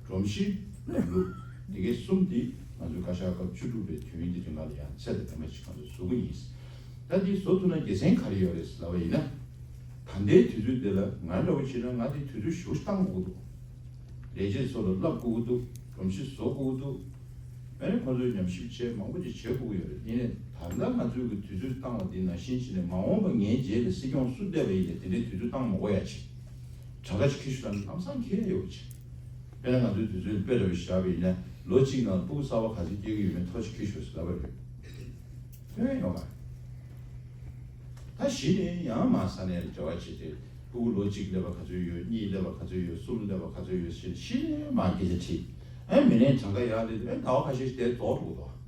སྒྲོམ་གཞི། ལམ་ལུགས། འདི་གའི་གསུམ་འདི་ང་ཚོས་བཀའ་ཤག་སྐབས་བཅུ་དྲུག་པའི་དུས་ཡུན་འདི་རིང་ལ་ཡང་ཚད་དང་ལྡན་པ་ཞིག་ང་ཚོས་བཟོ་གི་ཡིན། ད་འདི་བཟོ་ཐུབ་ན་དགེ་མཚན་ག་རེ་ཡོད་རེད་ལབ་པ་ཡིན་ན། ད་ལྟའི་དུས་ཚོད་འདི་ལ་ང་འདྲ་བོ་བྱས་ན་ང་འདི་དུས་ཚོད་ཞེ་པོ་བཏང་དགོས་ཀྱི་འདུག་ལས་བྱེད་ཚོ་ལ་བསླབ་དགོས་ཀྱི་འདུག་སྒྲོམ་གཞི་བཟོ་དགོས་ཀྱི་འདུག་ཨ་ནི་ཁོང་ཚོས་ཉམས་ཞིབ་བྱས་མང་པོ་ཅིག་བྱེད་དགོས་ཀྱི་ཡོད་རེད། ཡིན་ནའི་ད་ལྟ་ང་ཚོས་ཀྱི་དུས་ཚོད་བཏང་བ་འདི་ནང་བཞིན་བྱས་ནས། མ་འོངས་པ་ངའི་རྗེས་ལ་སྲིད་སྐྱོང་སུ་བསྡད་པ་ཡིན་ནའི་དེ་འདྲའི་དུས་ཚོད་བཏང་མ་དགོས་ཡ་ཅིག་གྲངས་ཀ་ཅིག་འཁྱེར་ཤོག་ལབ་ན་ལམ་སང་འཁྱེར་ཡོད་ཅིག་དཔེར་ན་ང་ཚོའི་དུས་ཚོད་དཔེ་འདྲ་བོ་བཞག་པ་ཡིན་ན། ལོ་གཅིག་ནང་ཕྲུ་གུ་གསར་པ་ག་ཚོད་སྐྱེ་གི་ཡོད་མེད་ཐོ་ཞིག་འཁྱེར་ཤོག་ཟེར་ལབ་པ་རེད། ཐོན་ཡོང་ག་ད་གཞི་ནས་ཡང་མར་ས་གནས་ལ་འབྲེལ་བ་བྱས་ཏེ། ཕྲུ་གུ་ལོ་གཅིག་སླེབས་པ་ག་ཚོད་ཡོད། གཉིས་སླེབས་པ་ག་ཚོད་ཡོད། གསུམ་སླེབས་པ་ག་ཚོད་ཡོད་ཟེར། གཞི་ནས་མར་སྐད་ཆ་དྲིས། ཨེ་མི་ནས་གྲངས་ཀ་ཡར་སླེབས་དུས། ཨེ་ཟླ་བ་ཁ་ཤས་ཤིག་དེར་རྫོགས་འགྲོ་གི་འདུག་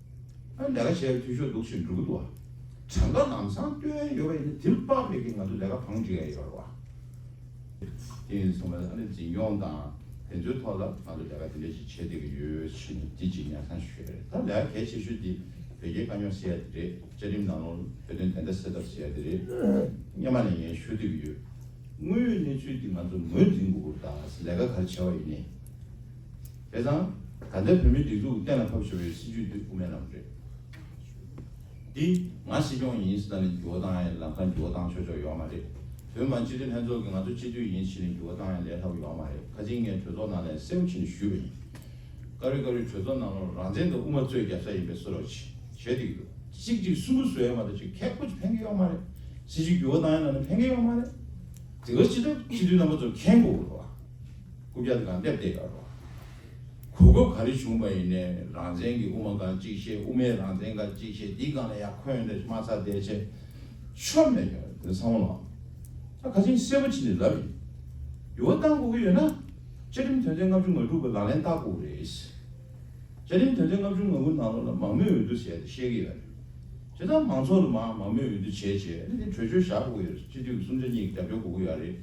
ཨ་ལས་ཀ་བྱེད་ཡག་འཐུས་ཤོར་འདུག་ཅེས་འགྲོ་གི་འདུག་བ། གྲངས་ཀ་ལམ་སང་སྟོན་ཡོད་པ་ཡིན་ན། དེ་ལ་དཔག་པའི་གི་ང་ཚོ་ལས་ཀ་བང་སྒྲིག་ཡ་ཡོད་རེད་བ། དེ་ཡིན་སོང་བ་ཨ་ནི་འཛིན་སྐྱོང་དང་དེ་ཚོའི་ཐོག་ལ་ང་ཚོ་ལས་ཀ་དེ་འདྲ་ཞིག་བྱེད་བསྡད་ཀྱི་ཡོད་ཕྱིན། འདི་གཅིག་སྙན་སེང་ཞུ་ཡ་རེད། ད་ལས་ཀ་གལ་ཆེ་ཤོས་དེ་བོད་སྐད་དཀའ་རྙོག་སེལ་ཡ་དེ་རེད། བཅའ་ཁྲིམས་ནང་ལོགས་བོད་དོན་བདེན་མཐའ་གསལ་ཐབས་ཟེར་ཡ་དེ་རེད། སྔོན་མ་ནས་ངས་ཞུ་བསྡད་ཀྱི་ཡོད། དངོས་ཡོད་གནས་ཚུལ་འདི་ང་ཚོ་ངོས་འཛིན་དགོས་ཀྱི་རེད། ད་ལས་ཀ་ག་རེ་བྱས་པ་ཡིན་ནའི། བྱས་ཙང་། ད་ལྟའི་བོད་མིའི་སྒྲིག་འཛུགས་གཏན་ལ་ཕབ་བཞག་པའི་སྲིད་བྱུས་འདི་དབུ་མའི་ལམ་རེད། འདི་ང་སྲིད་སྐྱོང་ཡིན་ཟེར་ནས་འགྱུར་བ་བཏང་ཡ་ལམ་ཁ་འགྱུར་བ་བཏང་ཆོག་ཆོག་ཡོད་མ་རེད། བོད་མི་མང་སྤྱི་འཐུས་ལྷན་ཚོགས་ཀྱིས་ང་ཚོ་སྤྱི་འཐུས་ཡིན་ཟེར་ནས་འགྱུར་བ་བཏང་ཡ་ལས་སླ་པོ་ཡོད་མ་རེད། ཁ་སང་ངས་གྲོས་ཚོགས་ནང་ལ་གསལ་པོ་བྱས་ནས་ཞུས་པ་ཡིན། བཀའ་བློན་བཀའ་བློན་གྲོས་ཚོགས་ནང་ལ་རང་བཙན་དང་དབུ་མ་རྩོད་རྒྱབ་ས་ཡིན་པའི་བཟོ་འདྲ་བྱེད་བྱེད་བསྡད་ཀྱི་འདུག་གཅིག་གཅིག་གསུམ་གསུམ་བཟོ་ཡ་མ་གཏོགས་ཅིག་ཁེ་ཁོ་ཅིག་ཕན་གྱི་ཡོད་མ་རེད། སྲིད་བྱུས་འགྱུར་བ་བཏང་ཡ་ལ་ནི་ཕན་གྱི་ཡོད་མ་རེད། དེ་ག་སྤྱི་ཚོགས་སྤྱི་འཐུས་རྣམ་པ་ཚོར་མཁྱེན་དགོས་རེད་བ། རྐུབ་བཀྱག་དེ་གང་སླེབས་བསྡད་ཡོད་རེད་བ། གོ་སྐབས་ག་རེ་བྱུང་བ་ཡིན་ནའི་རང་བཙན་གྱི་དབུ་མ་སྒང་གཅིག་བཤད། དབུ་མའི་རང་བཙན་སྒང་གཅིག་བཤད། འདི་སྒང་ལ་ཡར་འཁོན་འདྲ་མ་ཚར་བསྡད་བྱས། ཆོ་མེད་ཡོད་དེ་ཚང་མ་ལ། ད་ཁ་ཆེམས་གསལ་པོ་བྱས་ནས་ལབ་ཡིན། འགྱུར་བ་བཏང་དགོས་ཀྱི་ཡོད་ན། བཅའ་ཁྲིམས་དོན་ཚན་ལྔ་བཅུ་ང་དྲུག་པ་ལག་ལེན་བསྟར་དགོས་རེད། བཅའ་ཁྲིམས་དོན་ཚན་ལྔ་བཅུ་ང་དགུ་ནང་ལོགས་ལ་མང་མོས་འོས་བསྡུ་བྱས་ཏེ་བཤད་ཀྱི་ཡོད་རེད། བྱས་ཙང་མང་ཚོགས་ལ་མར་མང་མོས་འོས་བསྡུ་བྱས་བྱས་ཨ་ནི་གྲོས་ཆོད་བཞག་དགོས་ཡོད་རེད། སྤྱི་འཐུས་ཀྱི་གསུམ་ཆ་གཉིས་ཀྱི་རྒྱབ་སྐྱོར་དགོས་ཀྱི་ཡོད་རེད།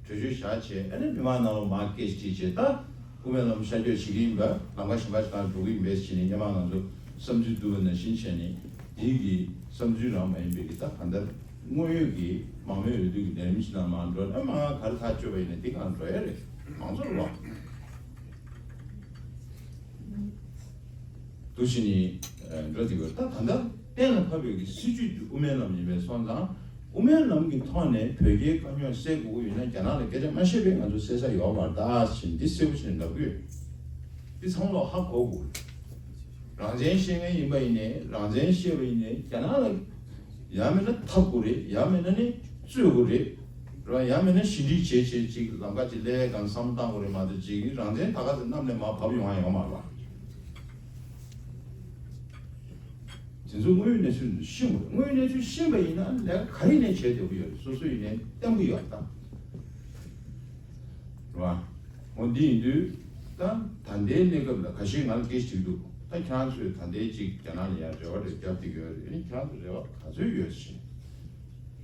གྲོས་ཆོད་བཞག་བྱས་ཨ་ནི་མི་མང་ནང་ལོགས་མར་སྐད་ཆ་དྲིས་བྱས། ད་དབུ་མའི་ལམ་ཤར་བསྐྱོད་བྱེད་ཀྱི་ཡིན་པ། ལམ་ཁ་གཞན་པ་ཞིག་ནང་འགྲོ་གི་ཡིན་པས་བྱས་ནས་སྔོན་མ་ང་ཚོ་བསམ་ཚུལ་བསྡུར་བ་ནང་བཞིན་བྱས་ནས། དེའི་གི་བསམ་ཚུལ་རང་མ་ཡིན་པའི་གི་ད་གང་ལྟར་དངོས་ཡོད་ཀྱི་མང་མོས་འོས་བསྡུ་གི་ལས་རིམ་ཞིག་ནང་མར་འགྲོ་ན། མར་ག་རེ་ཐག་གཅོད་པ་ཡིན་ན་འདི་སྒང་འགྲོ་ཡ་རེད། མང་ཚོགས་ལ་བ། འདུག་བྱས་ནས་འགྲོ་བསྡད་ཡོད། ད་ད་ལྟ་གཏན་ལ་ཕབ་པའི་གི་སྲིད་བྱུས་འདི་དབུ་མའི་ལམ་ཡིན་པས་སོང་ཙང་། དབུ་མའི་ལམ་གྱི་ཐོག་ནས་བོད་རྒྱའི་དཀའ་རྙོག་སེལ་དགོས་ཀྱི་ཡོད་ན། རྒྱ་ནག་ལ་སྐད་ཆ་མ་བཤད་པའི་ང་ཚོ་སེལ་ས་ཡོད་མ་རེད་ད་ཟེར་འདི་གསལ་པོ་བྱས་ནས་ལབ་ཀྱི་ཡོད། འདི་ཚང་མ་ལ་ཧ་གོ་དགོས། རང་བཙན་བཤད་མཁན་ཡིན་པ་ཡིན་ནའི། རང་བཙན་བཤད་པ་ཡིན་ནའི་རྒྱ་ནག་ལ་ཡང་མིན་ན་འཐབ་དགོས་རེད། ཡང་མིན་ན་ནི་རྩོད་དགོས་རེད། ར་ཡང་མིན་ན་ཞི་འགྲིག་བྱེད་བྱེད་ཅིག་ལམ་ཁ་ཅིག་སླེབས་ཡ་སྒང་བསམ་བློ་བཏང་དགོས་རེད་མ་གཏོགས་ཅིག་རང་བཙན་ད་ག་ཚོད་གནམ་ནས་མར་བབས་ཡོང་ཡ་ཡོད་མ་རེད་བ། དེ་ཚོ་དངོས་ཡོད་གནས་ཚུལ་ཤེས་དགོས། དངོས་ཡོད་གནས་ཚུལ་ཤེས་པ་ཡིན་ན་ལས་ཀ་ག་རེ་ནས་བྱེད་བདེ་པོ་ཡོད་རེད། སོ་སོ་ཡིན་ནའི་བརྟན་པོ་ཡོད་ད། རེད་བ། འོ་འདི་ཡིན་དུས་ད་ད་ལྟའི་གནས་སྐབས་ལ་ཁ་ཤས་ང་ལ་སྐད་ཆ་དྲིས་འདུག་ད་ཁྱེད་རང་ཚོས་ད་ལྟའི་ཅིག་རྒྱ་ནག་ལ་ཡང་རེ་བ་རེ་རྒྱབ་བསྡད་ཀྱི་ཡོད་རེད། ཨ་ནི་ཁྱེད་རང་ཚོ་རེ་བ་ག་ཚོད་ཡོད་ཟེར།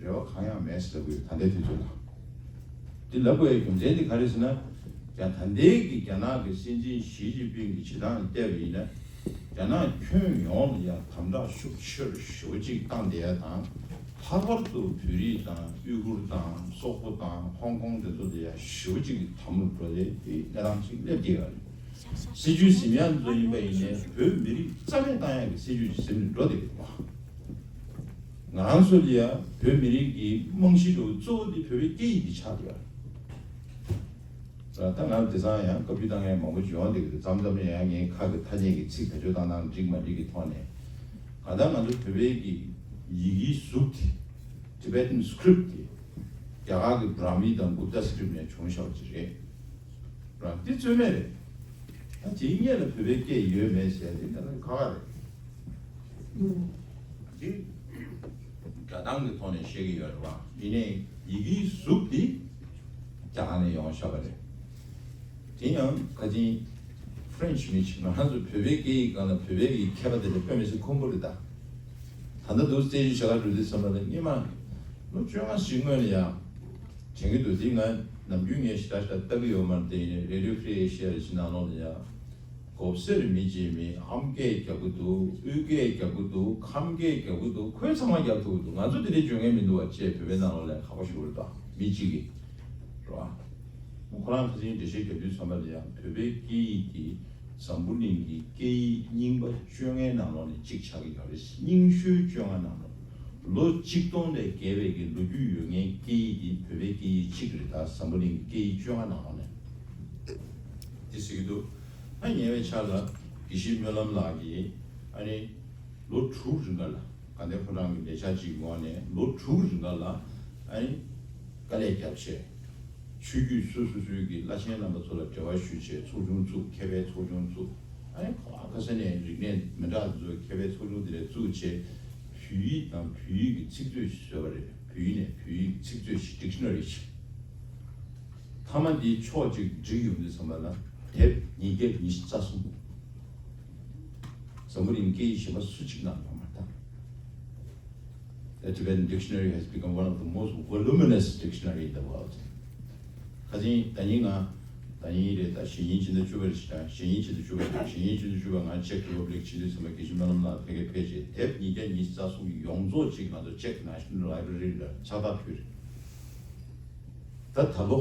རེ་བ་གང་ཡང་མེད་ཟེར་ལབ་ཀྱི་ཡོད། ད་ལྟའི་དུས་ཚོད་ལ། འདི་ལབ་དགོས་ཡའི་རྒྱུ་མཚན་འདི་ག་རེ་ཟེར་ན། ཡང་ད་ལྟའི་གི་རྒྱ་ནག་གི་སྲིད་འཛིན་ཞི་ཅིན་ཕིང་གི་བྱེད་སྟངས་ལ་བལྟས་པ་ཡིན་ན། རྒྱ་ནག་ཁྱོན་ཡོངས་ལ་ཡང་དམ་དྲག་ཤུགས་ཆེ་རུ་ཞེ་པོ་ཅིག་བཏང་བསྡད་ཡ་དང་། ལྷག་པར་དུ་བོད་རིགས་དང་ཨུས་གུར་དང་སོག་པོ་དང་ཧོང་ཀོང་དེ་ཚོ་ལ་ཡང་ཞེ་པོ་ཅིག་གི་དམ་རུ་འགྲོ་བསྡད་ཀྱི་གནས་སྟངས་ཅིག་སླེབས་བསྡད་ཡོད་རེད། སྲིད་བྱུས་ཟིན་ཡ་ཚོ་ཡིན་པ་ཡིན་ནའི་བོད་མི་རིགས་རྩ་མེད་བཏང་ཡ་གི་སྲིད་བྱུས་ཅིག་ཟིན་ནས་འགྲོ་བསྡད་ཀྱི་འདུག་ང་རང་ཚོ་ལ་ཡང་བོད་མི་རིགས་ཀྱི་རྨང་གཞི་འདྲ་བོ་གཙོ་བོ་དེ་བོད་པའི་སྐད་ཡིག་དེ་ཆགས་བསྡད་ཡོད་རེད། ད་ང་དེང་སང་ཡང་བཀའ་བརྒྱུད་བཏང་མཁན་མང་པོ་ཅིག་ཡོང་བསྡད་ཀྱི་འདུག་མཚམས་མཚམས་ཡང་ངའི་ཁ་གི་ཐ་སྙད་ཀྱི་ཚིག་བེད་སྤྱོད་བཏང་སྟངས་འགྲིག་མ་འགྲིག་གི་ཐོག་ནས། གང་ལྟར་ང་ཚོ་བོད་པའི་གི་ཡི་གེའི་གཟུགས་དེ། Tibetan script དེ་རྒྱ་གར་གྱི་Brahmi དང་Gupta script ནས་བྱུང་བཞག་པ་ཅིག་རེད། རང་འདི་རྩོད་མེད་རེད། ད་དེའི་སྔོན་ལ་བོད་པའི་སྐད་ཡོད་མེད་ཟེར་དེ་ད་ཁ་ཁ་རེད། འདི་སྒྲ་གདངས་ཀྱི་ཐོག་ནས་བཤད་ཀྱི་ཡོད་རེད་བ། ཡིན་ནའི་ཡི་གེའི་གཟུགས་འདི་རྒྱ་གར་ནས་ཡོང་བཞག་པ་རེད། དེ་ཡང་ཁ་ཅིག་French མི་ཅིག་ང་རང་ཚོ་བོད་པའི་སྐད་ཡིག་སྒང་ལ་བོད་པའི་གི་མཁས་པ་དེ་ལ་དཔེ་མི་སྲིད་ཁུངས་སྐྱེལ་རེད་ད། ད་ལྟ་འདུག་རྩེད་གཞི་བྱ་ག་འགྲོ་དུས་ཙམ་པ་ལ་སྔོན་མ་ལོ་བཅོ་ལྔ་ཞིག་སྔོན་ལ་ཡང་དྲན་གྱི་འདུག་དེ་ང་ནམ་རྒྱུན་ངས་ཞེ་དྲག་ཞེ་དྲག་ལྟ་གི་ཡོད་མ་རེད་དེ། ཡིན་ནའི་Radio Free Asia རེ་ཞིག་ནང་ལོགས་ལ་ཡང་། གོབ་སེར་མི་བརྗེད་མི་ཨམ་སྐད་རྒྱག་གི་འདུག་དབུས་སྐད་རྒྱག་གི་འདུག་ཁམས་སྐད་རྒྱག་གི་འདུག་ཁོས་ཚང་མ་རྒྱག་ཐུབ་ཀྱི་འདུག་ང་ཚོ་དེ་འདྲའི་སྦྱོང་མཁན་མི་འདུག་བ་ཅེས་བོད་པའི་ནང་ལོགས་ལ་ཁག་པོ་ཞུ་གི་རེད་ད། མི་གཅིག་གིས་རེད་བ། ཁོ་རང་ཁ་སང་འགྲེལ་བཤད་རྒྱག་དུས་ཙམ་པ་ལ་ཡང་བོད་པའི་སྐད་ཡིག་དེ་འཛམ་བུ་གླིང་གི་སྐད་ཡིག་རྙིང་པ་བཅོ་ལྔའི་ནང་ལོགས་ནས་གཅིག་ཆགས་ཀྱི་ཡོད་རེད། རྙིང་ཤོས་བཅོ་ལྔ་ནང་ལོགས་ལོ་གཅིག་སྟོང་ལས་བརྒལ་བའི་གི་ལོ་རྒྱུས་ཡོད་མཁན་སྐད་ཡིག་དེ་བོད་པའི་སྐད་ཡིག་གཅིག་རེད་ད། འཛམ་བུ་གླིང་གི་སྐད་ཡིག་བཅོ་ལྔ་ནང་ལོགས་ནས་དེ་ཟེར་གྱི་འདུག་ད་ཉེ་བའི་ཆར་ལ་དགེ་བཤེས་སྨོན་ལམ་ལགས་ཀྱིས་ཨ་ནི་ལོ་དྲུག་རིང་ག་ལ་ག་འདྲ་ཁོ་རང་གི་ལས་འཆར་གཅིག་ངོས་ནས་ལོ་དྲུག་རིང་ག་ལ་ཨ་ནི་དཀའ་ལས་བརྒྱབ་བྱས། ཆོས་བརྒྱུད་སོ་སོ་སོའི་གི་བླ་ཆེན་རྣམ་པ་ཚོ་ལ་འབྲེལ་བ་ཞུས་བྱས་ཚོགས་ཆུང་བཙུགས། མཁས་པའི་ཚོགས་ཆུང་བཙུགས། ཨ་ནི་ཁ་སང་ནས་རིག་གནས་མི་འདྲ་ཚོའི་མཁས་པའི་ཚོགས་ཆུང་དེ་འདྲ་བཙུགས་བྱས། བོད་ཡིག་དང་བོད་ཡིག་གི་ཚིག་མཛོད་ཞིག་བཟོས་པ་རེད། བོད་ཡིག་ནས་བོད་ཡིག་ཚིག་མཛོད་ཞིག Dictionary ཞིག་མཐའ་མ་འདི་ཕྱོགས་གཅིག་བསྒྲིགས་ཡོང་དུས་ཙམ་པ་ལ་དེབ་ཉིས་བརྒྱ་ཉི་ཤུ་རྩ་གསུམ། འཛམ་བུ་གླིང་སྐད་ཡིག་གཞན་པ་སུ་གཅིག་ནང་ཡོད་མ་རེད་ད། The Tibetan dictionary has become one of the most voluminous dictionary in the world. ཁ་སང་ད་ནི་ང་ད་ནི་རེད་ད། གཞེས་ནིང་ཕྱི་ཟླ་བཅུ་པ་རེད་ཤག་གཞེས་ནིང་ཕྱི་ཟླ་བཅུ་པ་རེད། གཞེས་ནིང་ཕྱི་ཟླ་བཅུ་པ་ང་Czech Republic ཕྱིན་དུས་ཙམ་པ་དགེ་བཤེས་སྨོན་ལམ་ལགས་ཕ་གིར་ཕེབས་བྱས་དེབ་ཉིས་བརྒྱ་ཉི་ཤུ་རྩ་གསུམ་ཡོངས་རྫོགས་གཅིག་ང་ཚོ་Czech National Library ལ་ཕྱག་རྟགས་ཕུལ་རེད། ད་ད་ལོ་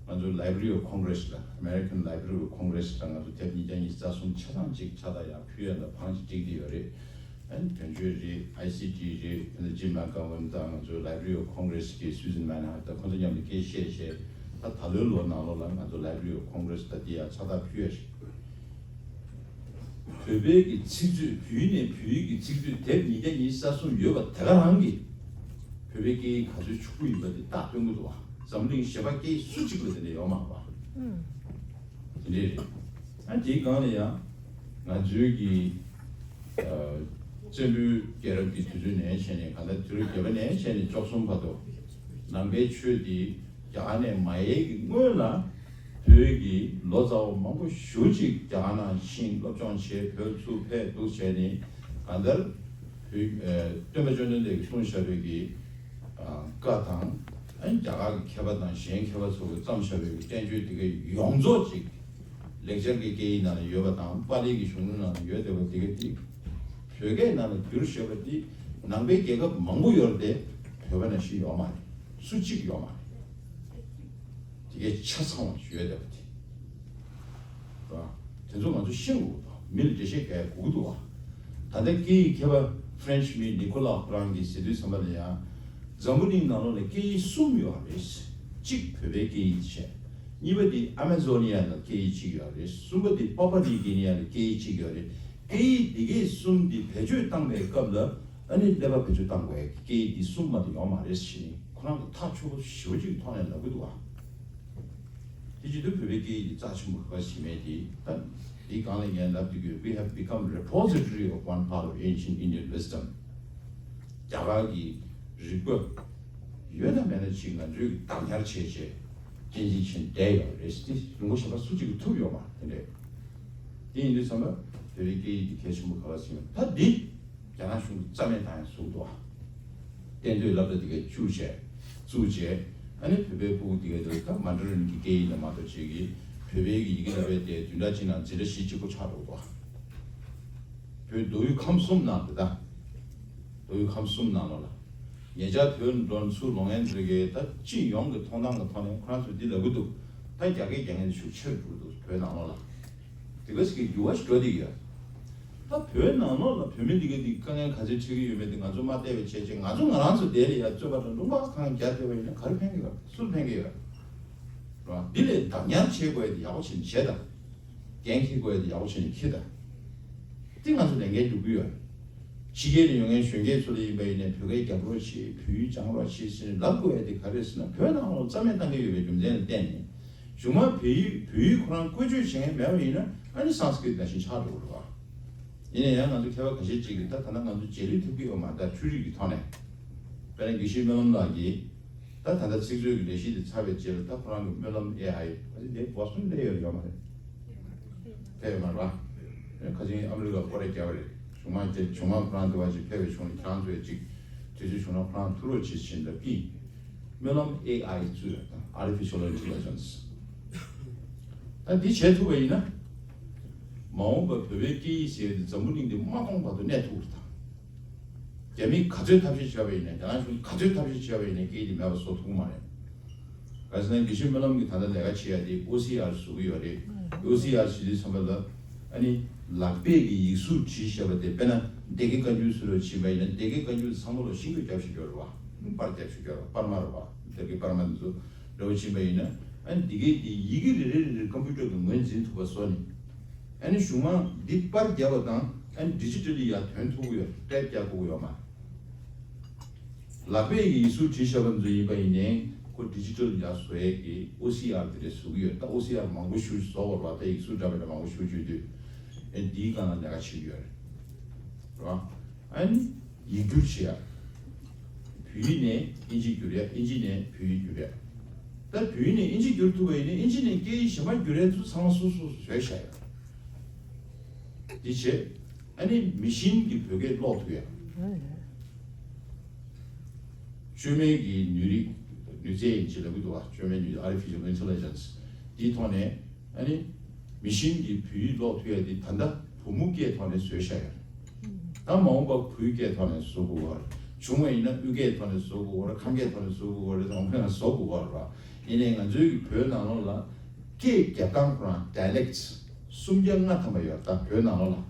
ང་ཚོའི་Library of Congress ལ། American Library of Congress ལ་ང་ཚོ་དེབ་ཉིས་བརྒྱ་ཉི་ཤུ་རྩ་གསུམ་ཆ་ཚང་གཅིག་ཕྱག་རྟགས་ཡར་ཕུལ་ཡ་ལ་བང་ཅིག་བསྒྲིགས་བསྡད་ཡོད་རེད། ཨ་ནི་དོན་གཅོད་རེད། I C T རེད། ཨ་ནི་Jim McGovern དང་ང་ཚོའི་Library of Congress གི་Susan Manhart དང་ཁོང་ཚོ་མཉམ་དུ་སྐད་བཤད་བྱས། ད་ད་ལོའི་ལོ་ནང་ལོགས་ལ་ང་ཚོ་Library of Congress ད་འདི་ཡར་ཕྱག་རྟགས་ཕུལ་ཡ་ཞིག་བོད་པའི་གི་ཚིག་མཛོད། བོད་ཡིག་ནས་བོད་ཡིག་གི་ཚིག་མཛོད་དེབ་ཉིས་བརྒྱ་ཉི་ཤུ་རྩ་གསུམ་ཡོད་པ་དེ་ག་རང་གིས་བོད་པའི་སྐད་ཡིག་ག་ཚོད་ཕྱུག་པོ་ཡིན་པ་དེ་རྟགས་སྟོན་གྱི་འདུག་བ། འཛམ་གླིང་གཞན་པ་སྐད་ཡིག་སུ་གཅིག་ལ་དེ་འདྲ་ཡོད་མ་རེད་བ། དེ་འདྲ་རེད། ཨ་དེའི་སྒང་ལ་ཡང་ང་ཚོའི་གི་ཨ་བཙན་པོའི་རྒྱལ་རབས་ཀྱི་དུས་ཚོད་ནས་བྱས་ནས། གང་ལྟར་དུས་རབས་བརྒྱད་པ་ནས་བྱས་ནས་བཅུ་གསུམ་བར་དུ་ནང་པའི་ཆོས་འདི་རྒྱ་གར་ནས་མ་ཡལ་གྱི་སྔོན་ལ་བོད་ཀྱི་ལོ་ཙཱ་བ་མང་པོ་ཞེ་པོ་ཅིག་རྒྱ་གར་ནང་ཕྱིན་སློབ་སྦྱོང་བྱས། བོད་ཚུར་ཕེབས་འདུག་བྱས་ནས། གང་ལྟར་བོད་ཨ་སྟོན་པ་བཅོམ་ལྡན་འདས་ཀྱིས་གསུངས་བཞག་པའི་གི་ཨ་བཀའ་དང་། ཨ་ནི་རྒྱ་གར་གྱི་མཁས་པ་དང་གཞན་མཁས་པ་ཚོ་གིས་བརྩམས་བཞག་པའི་གི་བསྟན་བཅོས་དེ་ག་ཡོངས་རྫོགས་ཅིག་ལེགས་སྦྱར་གྱི་སྐད་ཡིག་ནང་ལ་ཡོད་པ་དང་། པཱ་ལི་གི་གཞུང་ལུགས་ནང་ལ་ཡོད་བསྡད་པ་དེ་ག་དེ་བོད་སྐད་ནང་ལ་བསྒྱུར་བཞག་པ་དེ་ནང་པའི་རྒྱལ་ཁབ་མང་པོ་ཡོད་རེད་དེ། བོད་པ་ནང་བཞིན་ཡོད་མ་རེད། སུ་གཅིག་ཡོད་མ་རེད། དེ་གའི་ཆ་ཚང་བ་ཞིག་ཡོད་བསྡད་པ་དེ། དེ་ཚོ་ང་ཚོ་ཤེས་དགོས་འདུག་མི་ལ་འགྲེལ་བཤད་རྒྱག་དགོས་ཀྱི་འདུག་བ། ད་ལྟ་སྐད་ཡིག་མཁས་པ་French མི་Nicolas ཁོ་རང་གིས་ཟེར་དུས་ཙམ་པ་ལ་ཡང་། འཛམ་བུ་གླིང་ནང་ལོགས་ལ་སྐད་ཡིག་གསུམ་ཡོད་རེད། གཅིག་བོད་པའི་སྐད་ཡིག་བྱས། གཉིས་པ་དེ་ཨ་མ་ཛོ་ནི་ཡ་ལ་སྐད་ཡིག་གཅིག་ཡོད་རེད། གསུམ་པ་དེ་པ་པ་ནིའུ་གི་ནི་ཡ་ལ་སྐད་ཡིག་གཅིག་ཡོད་རེད། སྐད་ཡིག་འདི་གའི་གསུམ་འདི་བེད་སྤྱོད་བཏང་བའི་སྐབས་ལ་ཨ་ནི་ཀླད་པ་བེད་སྤྱོད་བཏང་དགོས། སྐད་ཡིག་འདི་གསུམ་མ་གཏོགས་ཡོད་མ་རེད་ཟེར་ནས་ཁོ་རང་གི་ཐག་ཆོད་པོ་ཞེ་པོ་ཅིག་གི་ཐོག་ནས་ལབ་ཀྱི་འདུག་བ། དེ་བྱེད་དུས་བོད་པའི་སྐད་ཡིག་འདི་རྩ་ཆེན་པོ་ག་པར་བྱེད་མེད་དེ། ད་འདི་སྒང་ལ་ངས་ལབ་དུས་ཀྱི། We have become repository of one part of ancient Indian wisdom. རྒྱ་གར་གྱི་རིག་པ་ཡོད་ན་མེད་ན་ཅིག་ང་ཚོས་ཀྱི་བདག་ཉར་བྱས་བྱས་གཅེས་འཛིན་བྱས་བསྡད་ཡོད་རེད། དེ་ལུང་པ་གཞན་པ་སུ་གཅིག་གིས་ཐུབ་ཡོད་མ་རེད། དེ་འདྲས། དེ་ཡིན་དུས་ཙམ་པ་བོད་པའི་སྐད་ཡིག་འདི་གལ་ཆེན་པོ་ག་པར་ཕྱིན། ད་འདི་རྒྱ་ནག་གཞུང་གིས་རྩ་མེད་བཏང་ཡ་བཟོ་འདུག་ཨ། གཏན་སྡོད་སློབ་གྲྭ་འདི་གའི་བཅུག་བྱས་བཙུགས་བྱས། ཨ་ནི་བོད་པའི་ཕྲུ་གུ་འདི་གའི་ད་མན་ཌ་རིན་གྱི་སྐད་ཡིག་ལ་མ་གཏོགས་བྱེད་ཀྱི། བོད་པའི་གི་ཡི་གེ་ལ་བལྟས་ཏེ་བདུན་ཕྲག་གཅིག་ནང་འཛིན་གྲྭ་བཞི་གཅིག་པོ་ཆགས་འགྲོ་འདུག་ཨ། བོད་མདོ་དབུས་ཁམས་གསུམ་ནང་དུ། ད་མདོ་དབུས་ཁམས་གསུམ་ནང་ལོགས་ལ་ཉེ་ཆར་བོད་འགྲོ་ཚུར་ལོག་མཁན་ཚོ་གིས་ད་སྤྱི་ཡོངས་ཀྱི་མཐོང་སྟངས་ཀྱི་ཐོག་ནས་ཁོ་རང་ཚོས་འདི་ལབ་ཀྱི་འདུག་ད་རྒྱ་སྐད་རྒྱག་མཁན་དེ་ཤུགས་ཆེ་རུ་འགྲོ་གི་འདུག་བོད་ནང་ལོགས་ལ། དེ་ག་ཞིག་གི་འགྱུར་བ་ཞིག་འགྲོ་བསྡད་ཡོད། ད་བོད་ནང་ལོགས་ལ་བོད་མི་འདི་ག་འདི་དཀའ་ངལ་ག་ཚོད་འཕྲད་ཀྱི་ཡོད་མེད་དེ་ང་ཚོ་མ་བལྟས་པ་བྱས་བྱས། ང་ཚོ་ང་རང་ཚོ་དེ་ལ་ཡ་རྩོད་པ་དང་ལུང་པ་གང་རྒྱག་བསྡད་པ་ཡིན་ན་ག་རེ་ཕན་གྱི་ཡོད། སུར་ཕན་གྱི་ཡོད། རེད་བ། འདི་ལས་བདག་ཉར་བྱེད་དགོས་ཡ་དེ་ཡག་པོ་བྱས་ནས་བྱེད་དང་། འགན་འཁྱེར་དགོས་ཡ་དེ་ཡག་པོ་བྱས་ནས་འཁྱེར་དང་། དེ་ང་ཚོ་ལས་འགན་སྒྲུབ་ཀྱི་ཡོད། ཕྱི་རྒྱལ་ནས་ཡོང་མཁན་གཞོན་སྐྱེས་ཚོ་ལ་ཡིན་པ་ཡིན་ནའི་བོད་སྐད་རྒྱབ་རོགས་བྱེད། བོད་ཡིག་སྦྱང་རོགས་བྱེད་ཟེར་ནས་ལབ་དགོས་ཡ་དེ་ག་རེ་རེད་ཟེར་ན། བོད་ནང་ལོགས་རྩ་མེད་བཏང་གི་ཡོད་པའི་རྒྱུ་མཚན་ལ་བརྟེན་ནས། གཞུག་མ་བོད་ཡིག་བོད་ཡིག་ཁོ་རང་བཀོལ་སྤྱོད་བྱེད་མཁན་མེད་པ་ཡིན་ན། ཨ་ནི་སཾ་སྐྲྀཏ་ནང་བཞིན་ཆགས་འགྲོ་གི་རེད་བ། ཡིན་ན་ཡང་ང་ཚོ་མཁས་པ་ཁ་ཤས་ཅིག་གིས་ད་ད་ལྟ་ང་ཚོ་རྗེས་ལུས་ཐེབས་ཀྱི་ཡོད་མ་རེད། ད་འཕྲུལ་རིག་གི་ཐོག་ནས། དཔེར་ན་དགེ་བཤེས་སྨོན་ལམ་ལགས་ཀྱིས་ད་ད་ལྟ་ཚིག་མཛོད་ཀྱི་ལས་གཞི་དེ་ཚར་བའི་རྗེས་ལ། ད་ཁོ་རང་གི་སྨོན་ལམ་ཨེ་ཨའི་ཨ་ནི་དེ་བོ་སི་ཊོན་ལ་ཡོད་ཡོད་མ་རེད། ཕེབས་ཡོད་མ་རེད་བ། ཁ་སང་ཨ་མི་རི་ཀ་སྐོར་ར་བརྒྱབ་པ་རེད། གཞུག་མ་དེ་གཞུག་མ་ཁོ་རང་དེ་བ་ཞིག་ཕེབས་པའི་གཞུག་ལ་ཁྱེད་རང་ཚོས་ཅིག་དུས་ཚོད་བྱུང་ན་ཁོ་རང་ཐུག་རོགས་བྱེད་ཅེས་ལབ་ཀྱི། སྨོན་ལམ་ཨེ་ཨའི་བཙུགས་ཡོད་དང་། Artificial Intelligence། ད་འདི་བྱེད་ཐུབ་པ་ཡིན་ན། མ་འོངས་པ་བོད་པའི་སྐད་ཡིག་ཟེར་ཡ་དེ་འཛམ་བུ་གླིང་འདི་མ་སྟོངས་བར་དུ་གནས་ཐུབ་ཀྱི་རེད་དང་། རྒྱ་མིས་ག་ཚོད་ཐབས་ཤེས་བྱས་པ་ཡིན་ནའི། རྒྱ་ནག་གཞུང་ག་ཚོད་ཐབས་ཤེས་བྱས་པ་ཡིན་ནའི་སྐད་ཡིག་འདི་མེད་པ་བཟོ་ཐུབ་ཀྱི་མ་རེད། ག་རེ་ཟེར་ན་དགེ་བཤེས་སྨོན་ལམ་གྱིས་ད་ལྟ་ལས་ཀ་བྱེད་ཡ་དེ་ཨོ་སི་ཨར་བཟོ་གི་ཡོད་རེད། ཨོ་སི་ཨར་བྱེད་དུས་ཙམ་པ་ལ་ཨ་ནི་ལག་པས་ཀྱི་ཡིག་གཟུགས་བྲིས་བཞག་པ་དེ། དཔེར་ན་སྡེ་དགེ་བཀའ་འགྱུར་ཟེར་བ་ཕྱིན་པ་ཡིན་ན། སྡེ་དགེ་བཀའ་འགྱུར་ཚང་མ་ལ་ཤིང་བརྒྱབ་བཞག་ཡོད་རེད་བ། པར་བརྒྱབ་བཞག་ཡོད་རེད། པར་མ་རེད་བ། སྡེ་དགེ་པར་མ་འདི་ཚོ་འདྲ་བོ་ཕྱིན་པ་ཡིན་ན། ཨ་ནི་འདི་གའི་དེ་ཡི་གེ་རེ་རེ་རེ་རེ་ཀམ་པུ་ཊར་གྱིས་ངོས་འཛིན་ཐུབ་པ་བཟོ་ནས། ཨ་ནི་གཞུག་མ་འདི་པར་བརྒྱབ་པ་དང་། ཨ་ནི་ཌི་ཇི་ཊལ་ལི་ཡར་ཐོན་ཐུབ་ཀྱི་ཡོད། ཊའིབ་རྒྱག་དགོས་ཀྱི་ཡོད་མ། ལག་པས་ཀྱི་ཡིག་གཟུགས་བྲིས་བཞག་པ་ཚོ་ཡིན་པ་ཡིན་ནའི་ཁོ་ཌི་ཇི་ཊལ་ལ་ཡར་བཟོ་ཡས་ཀྱི་ཨོ་སི་ཨར་དེ་འདྲ་བཟོ་གི་ཡོད། ད་ཨོ་སི་ཨར་མང་པོ་ཞེ་པོ་ཅིག་བཟོ་དགོས་རེད་བ། ད་ཡིག་གཟུགས་འདྲ་བ་འདྲ་མང་པོ་ཞེ་པོ་ཅིག་ཡོད་དུས། ཨ་ནི་འདིའི་སྒང་ལ་ལས་ཀ་བྱེད་ཀྱི་ཡོད་རེད། རེད་བ། ཨ་ནི་ཡིག་སྒྱུར་བྱེད་ཡ། བོད་ཡིག་ནས་ཨིན་ཇི་བསྒྱུར་ཡ། ཨིན་ཇི་ནས་བོད་ཡིག་བསྒྱུར་ཡ། ད་བོད་ཡིག་ནས་ཨིན་ཇི་བསྒྱུར་ཐུབ་པ་ཡིན་ན། ཨིན་ཇི་ནས་སྐད་ཡིག་གཞན་པ་བསྒྱུར་ཡ་ཚོ་ཚང་མ་སོ་སོ་སོ་བཟོས་བཞག་ཡོད། འདི་བྱས། ཨ་ནི་མེ་ཤིན་གྱིས་བོད་སྐད་ཀློག་ཐུབ་ཡ། བཅོས་མའི་གི་ནུས་རིག་ནུས་རྩལ་ཡིན་ཅེས་ལབ་ཀྱི་འདུག་བ། བཅོས་མའི་ནུས། Artificial Intelligence། འདིའི་ཐོག་ནས་ཨ་ནི་མེ་ཤིན་གྱིས་བོད་ཡིག་ཀློག་ཐུབ་ཡ་འདི་ད་ལྟ་བུ་མོ་སྐད་ཐོག་ནས་བཟོས་བཞག་ཡོད། ད་མ་འོངས་པ་བུའི་སྐད་ཐོག་ནས་བཟོ་དགོས་པ་རེད། བྱུང་བ་ཡིན་ན་དབུས་སྐད་ཐོག་ནས་བཟོ་དགོས་པ་རེད། ཁམས་སྐད་ཐོག་ནས་བཟོ་དགོས་པ་རེད། འོ་ཁ་ན་བཟོ་དགོས་པ་རེད་བ། ཡིན་ནའི་ང་ཚོའི་གི་བོད་ནང་ལོགས་ལ་སྐད་རྒྱབ་སྟངས་ཁོ་རང་dialects སུམ་བརྒྱ་ལྔ་ཐམ་པ་ཡོད། ད་བོད་ནང་ལོགས་ལ།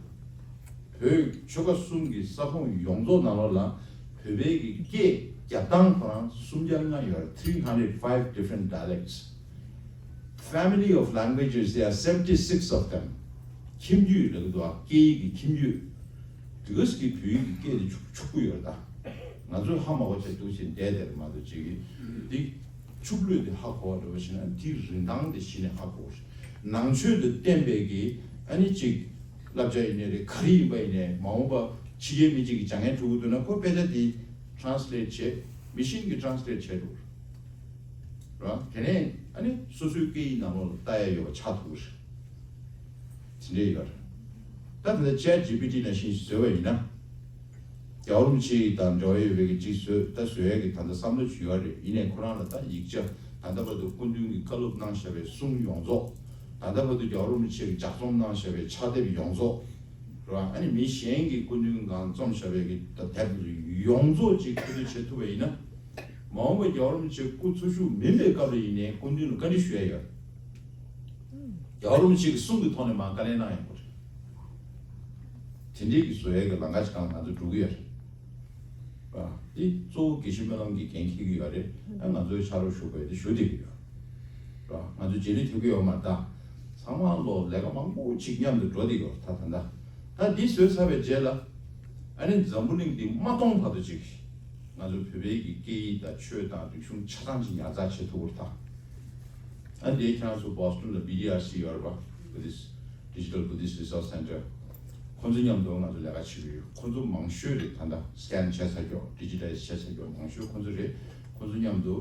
བོད་ཆོལ་ཁ་གསུམ་གྱི་ས་ཁོངས་ཡོངས་རྫོགས་ནང་ལོགས་ལ་བོད་པའི་གི་སྐད་རྒྱབ་སྟངས་ཁོ་རང་སུམ་བརྒྱ་ལྔ་ཡོད། Three hundred five different dialects། Family of languages, there are seventy six of them. ཁྱིམ་རྒྱུད་ལབ་ཀྱི་འདུག་ཨ། སྐད་ཡིག་གི་ཁྱིམ་རྒྱུད། Because གི་བོད་ཡིག་གི་སྐད་དེ་ཕྱུག་ཕྱུག་པོ་ཡོད་རེད་ད། ང་ཚོས་ཧ་མ་གོ་བྱས་འདུག་ཅེས་བསྡད་བསྡད་རེད་མ་གཏོགས། ཅིག་གི་འདི་ཕྱུགས་ལོས་དེ་ཧ་གོ་བ་འདྲ་བོ་ཞིག་ན། དེའི་རིན་ཐང་དེ་གཞི་ནས་ཧ་གོ་བ་ཞིག་ནང་ཆོས་དང་བསྟན་པའི་གི་ཨ་ནི་ཅིག་བསླབ་བྱ་ཡིན་ནའི་རེད། ག་རེ་ཡིན་པ་ཡིན་ནའི། མ་འོངས་པ་ཕྱི་རྒྱལ་མི་གཅིག་གིས་སྦྱང་མཁན་འགྲོ་གི་འདུག་ན། ཁོ་དཔེ་ཆ་དེ་translate བྱེད། མེ་ཤིན་གྱིས་translate བྱེད་འགྲོ་ར། དེ་ནས་ཨ་ནི་སོ་སོའི་སྐད་ཡིག་ནང་ལོགས་ལ་ལྟ་ཡ་ཡོད་པ་ཆགས་ཐུབ་ཀྱི་རེད། དེ་འདྲ་ཡོད་རེད། ད་དེ་འདྲ་Chat G P T ནང་བཞིན་བཟོས་པ་ཡིན་ན། རྒྱལ་བ་རིན་པོ་ཆེ་དང་འབྲེལ་བ་ཡོད་པའི་གི་ཅིག་བཟོས། ད་བཟོ་ཡ་གི་ད་ལྟ་བསམ་བློ་ཅིག་ཡོད་རེད། ཡིན་ནའི་ཁོ་རང་ལ་ད་ཡིག་ཆ། ད་ལྟ་བར་དུ་སྐུ་མདུན་གྱིས་བཀའ་སློབ་གནང་བཞག་པའི་གསུང་ཡོངས་རྫོགས། ད་ལྟ་བར་དུ་རྒྱལ་བ་རིན་པོ་ཆེ་གིས་ལྗགས་རྩོམ་གནང་བཞག་པའི་ཕྱག་དེབ་ཡོངས་རྫོགས་རེད་བ། ཨ་ནི་མི་གཞན་གྱིས་སྐུ་མདུན་སྒང་རྩོམ་བཞག་པའི་གི་ད་དེབ་ཡོངས་རྫོགས་ཅིག་མཁོ་སྤྲོད་བྱེད་ཐུབ་པ་ཡིན་ན། མ་འོངས་པ་རྒྱལ་བ་རིན་པོ་ཆེ་སྐུ་འཚོ་བཞུགས་མིན་པའི་སྐབས་ལ་ཡིན་ནའི་སྐུ་མདུན་ལ་བཀའ་འདྲི་ཞུ་ཡ་ཡོད། རྒྱལ་བ་རིན་པོ་ཆེ་གི་གསུང་གི་ཐོག་ནས་མར་བཀའ་ལན་གནང་ཡོང་གི་རེད། དེ་འདྲའི་གི་བཟོ་ཡ་གི་ལམ་ཁ་ཅིག་སྒང་ང་ཚོ་འགྲོ་གི་ཡོད་རེད། འདི་གཙོ་བོ་དགེ་བཤེས་སྨོན་ལམ་གྱིས་འགན་འཁྱེར་གྱི་ཡོད་རེད། ཨ་ང་ཚོའི་ཕྱག་རོགས་ཞུ་དགོས་དེ་ཞུ་བསྡད་ཀྱི་ཡོད་རེད། ང་ཚོ་རྗེས་ལུས་ཐེབས་ཀྱི་ཡོད་མ་རེད་ད། ཚང་མ་ལོ་ལས་ཀ་མང་པོ་ཅིག་མཉམ་དུ་འགྲོ་བསྡད་ཀྱི་ཡོད་རེད་ད། ད་ལྟ་ད་འདི་བཟོས་ཚར་བའི་རྗེས་ལ། ཨ་ནི་འཛམ་བུ་གླིང་འདི་མ་སྟོངས་བར་དུ་ཅིག་ང་ཚོ་བོད་པའི་གི་སྐད་ཡིག་དང་ཆོས་དང་རིག་གཞུང་ཆ་ཚང་ཅིག་ཉར་ཚགས་བྱེད་ཐུབ་པ་རེད་ད། ཨ་འདི་ཁྱེད་རང་ཚོ་Boston ལ་B D R C ཡོད་རེད་པ། Buddhist Digital Buddhist Resource Center། ཁོང་ཚོ་མཉམ་དུ་ང་ཚོ་ལས་ཀ་བྱེད་ཀྱི་ཡོད། ཁོང་ཚོ་མང་ཤོས་རེད་ད་ལྟ་scan བྱས་ཚར་ཀྱོག digitize བྱས་ཚར་ཀྱོག་མང་ཤོས་ཁོང་ཚོ་རེད། ཁོང་ཚོ་མཉམ་དུ་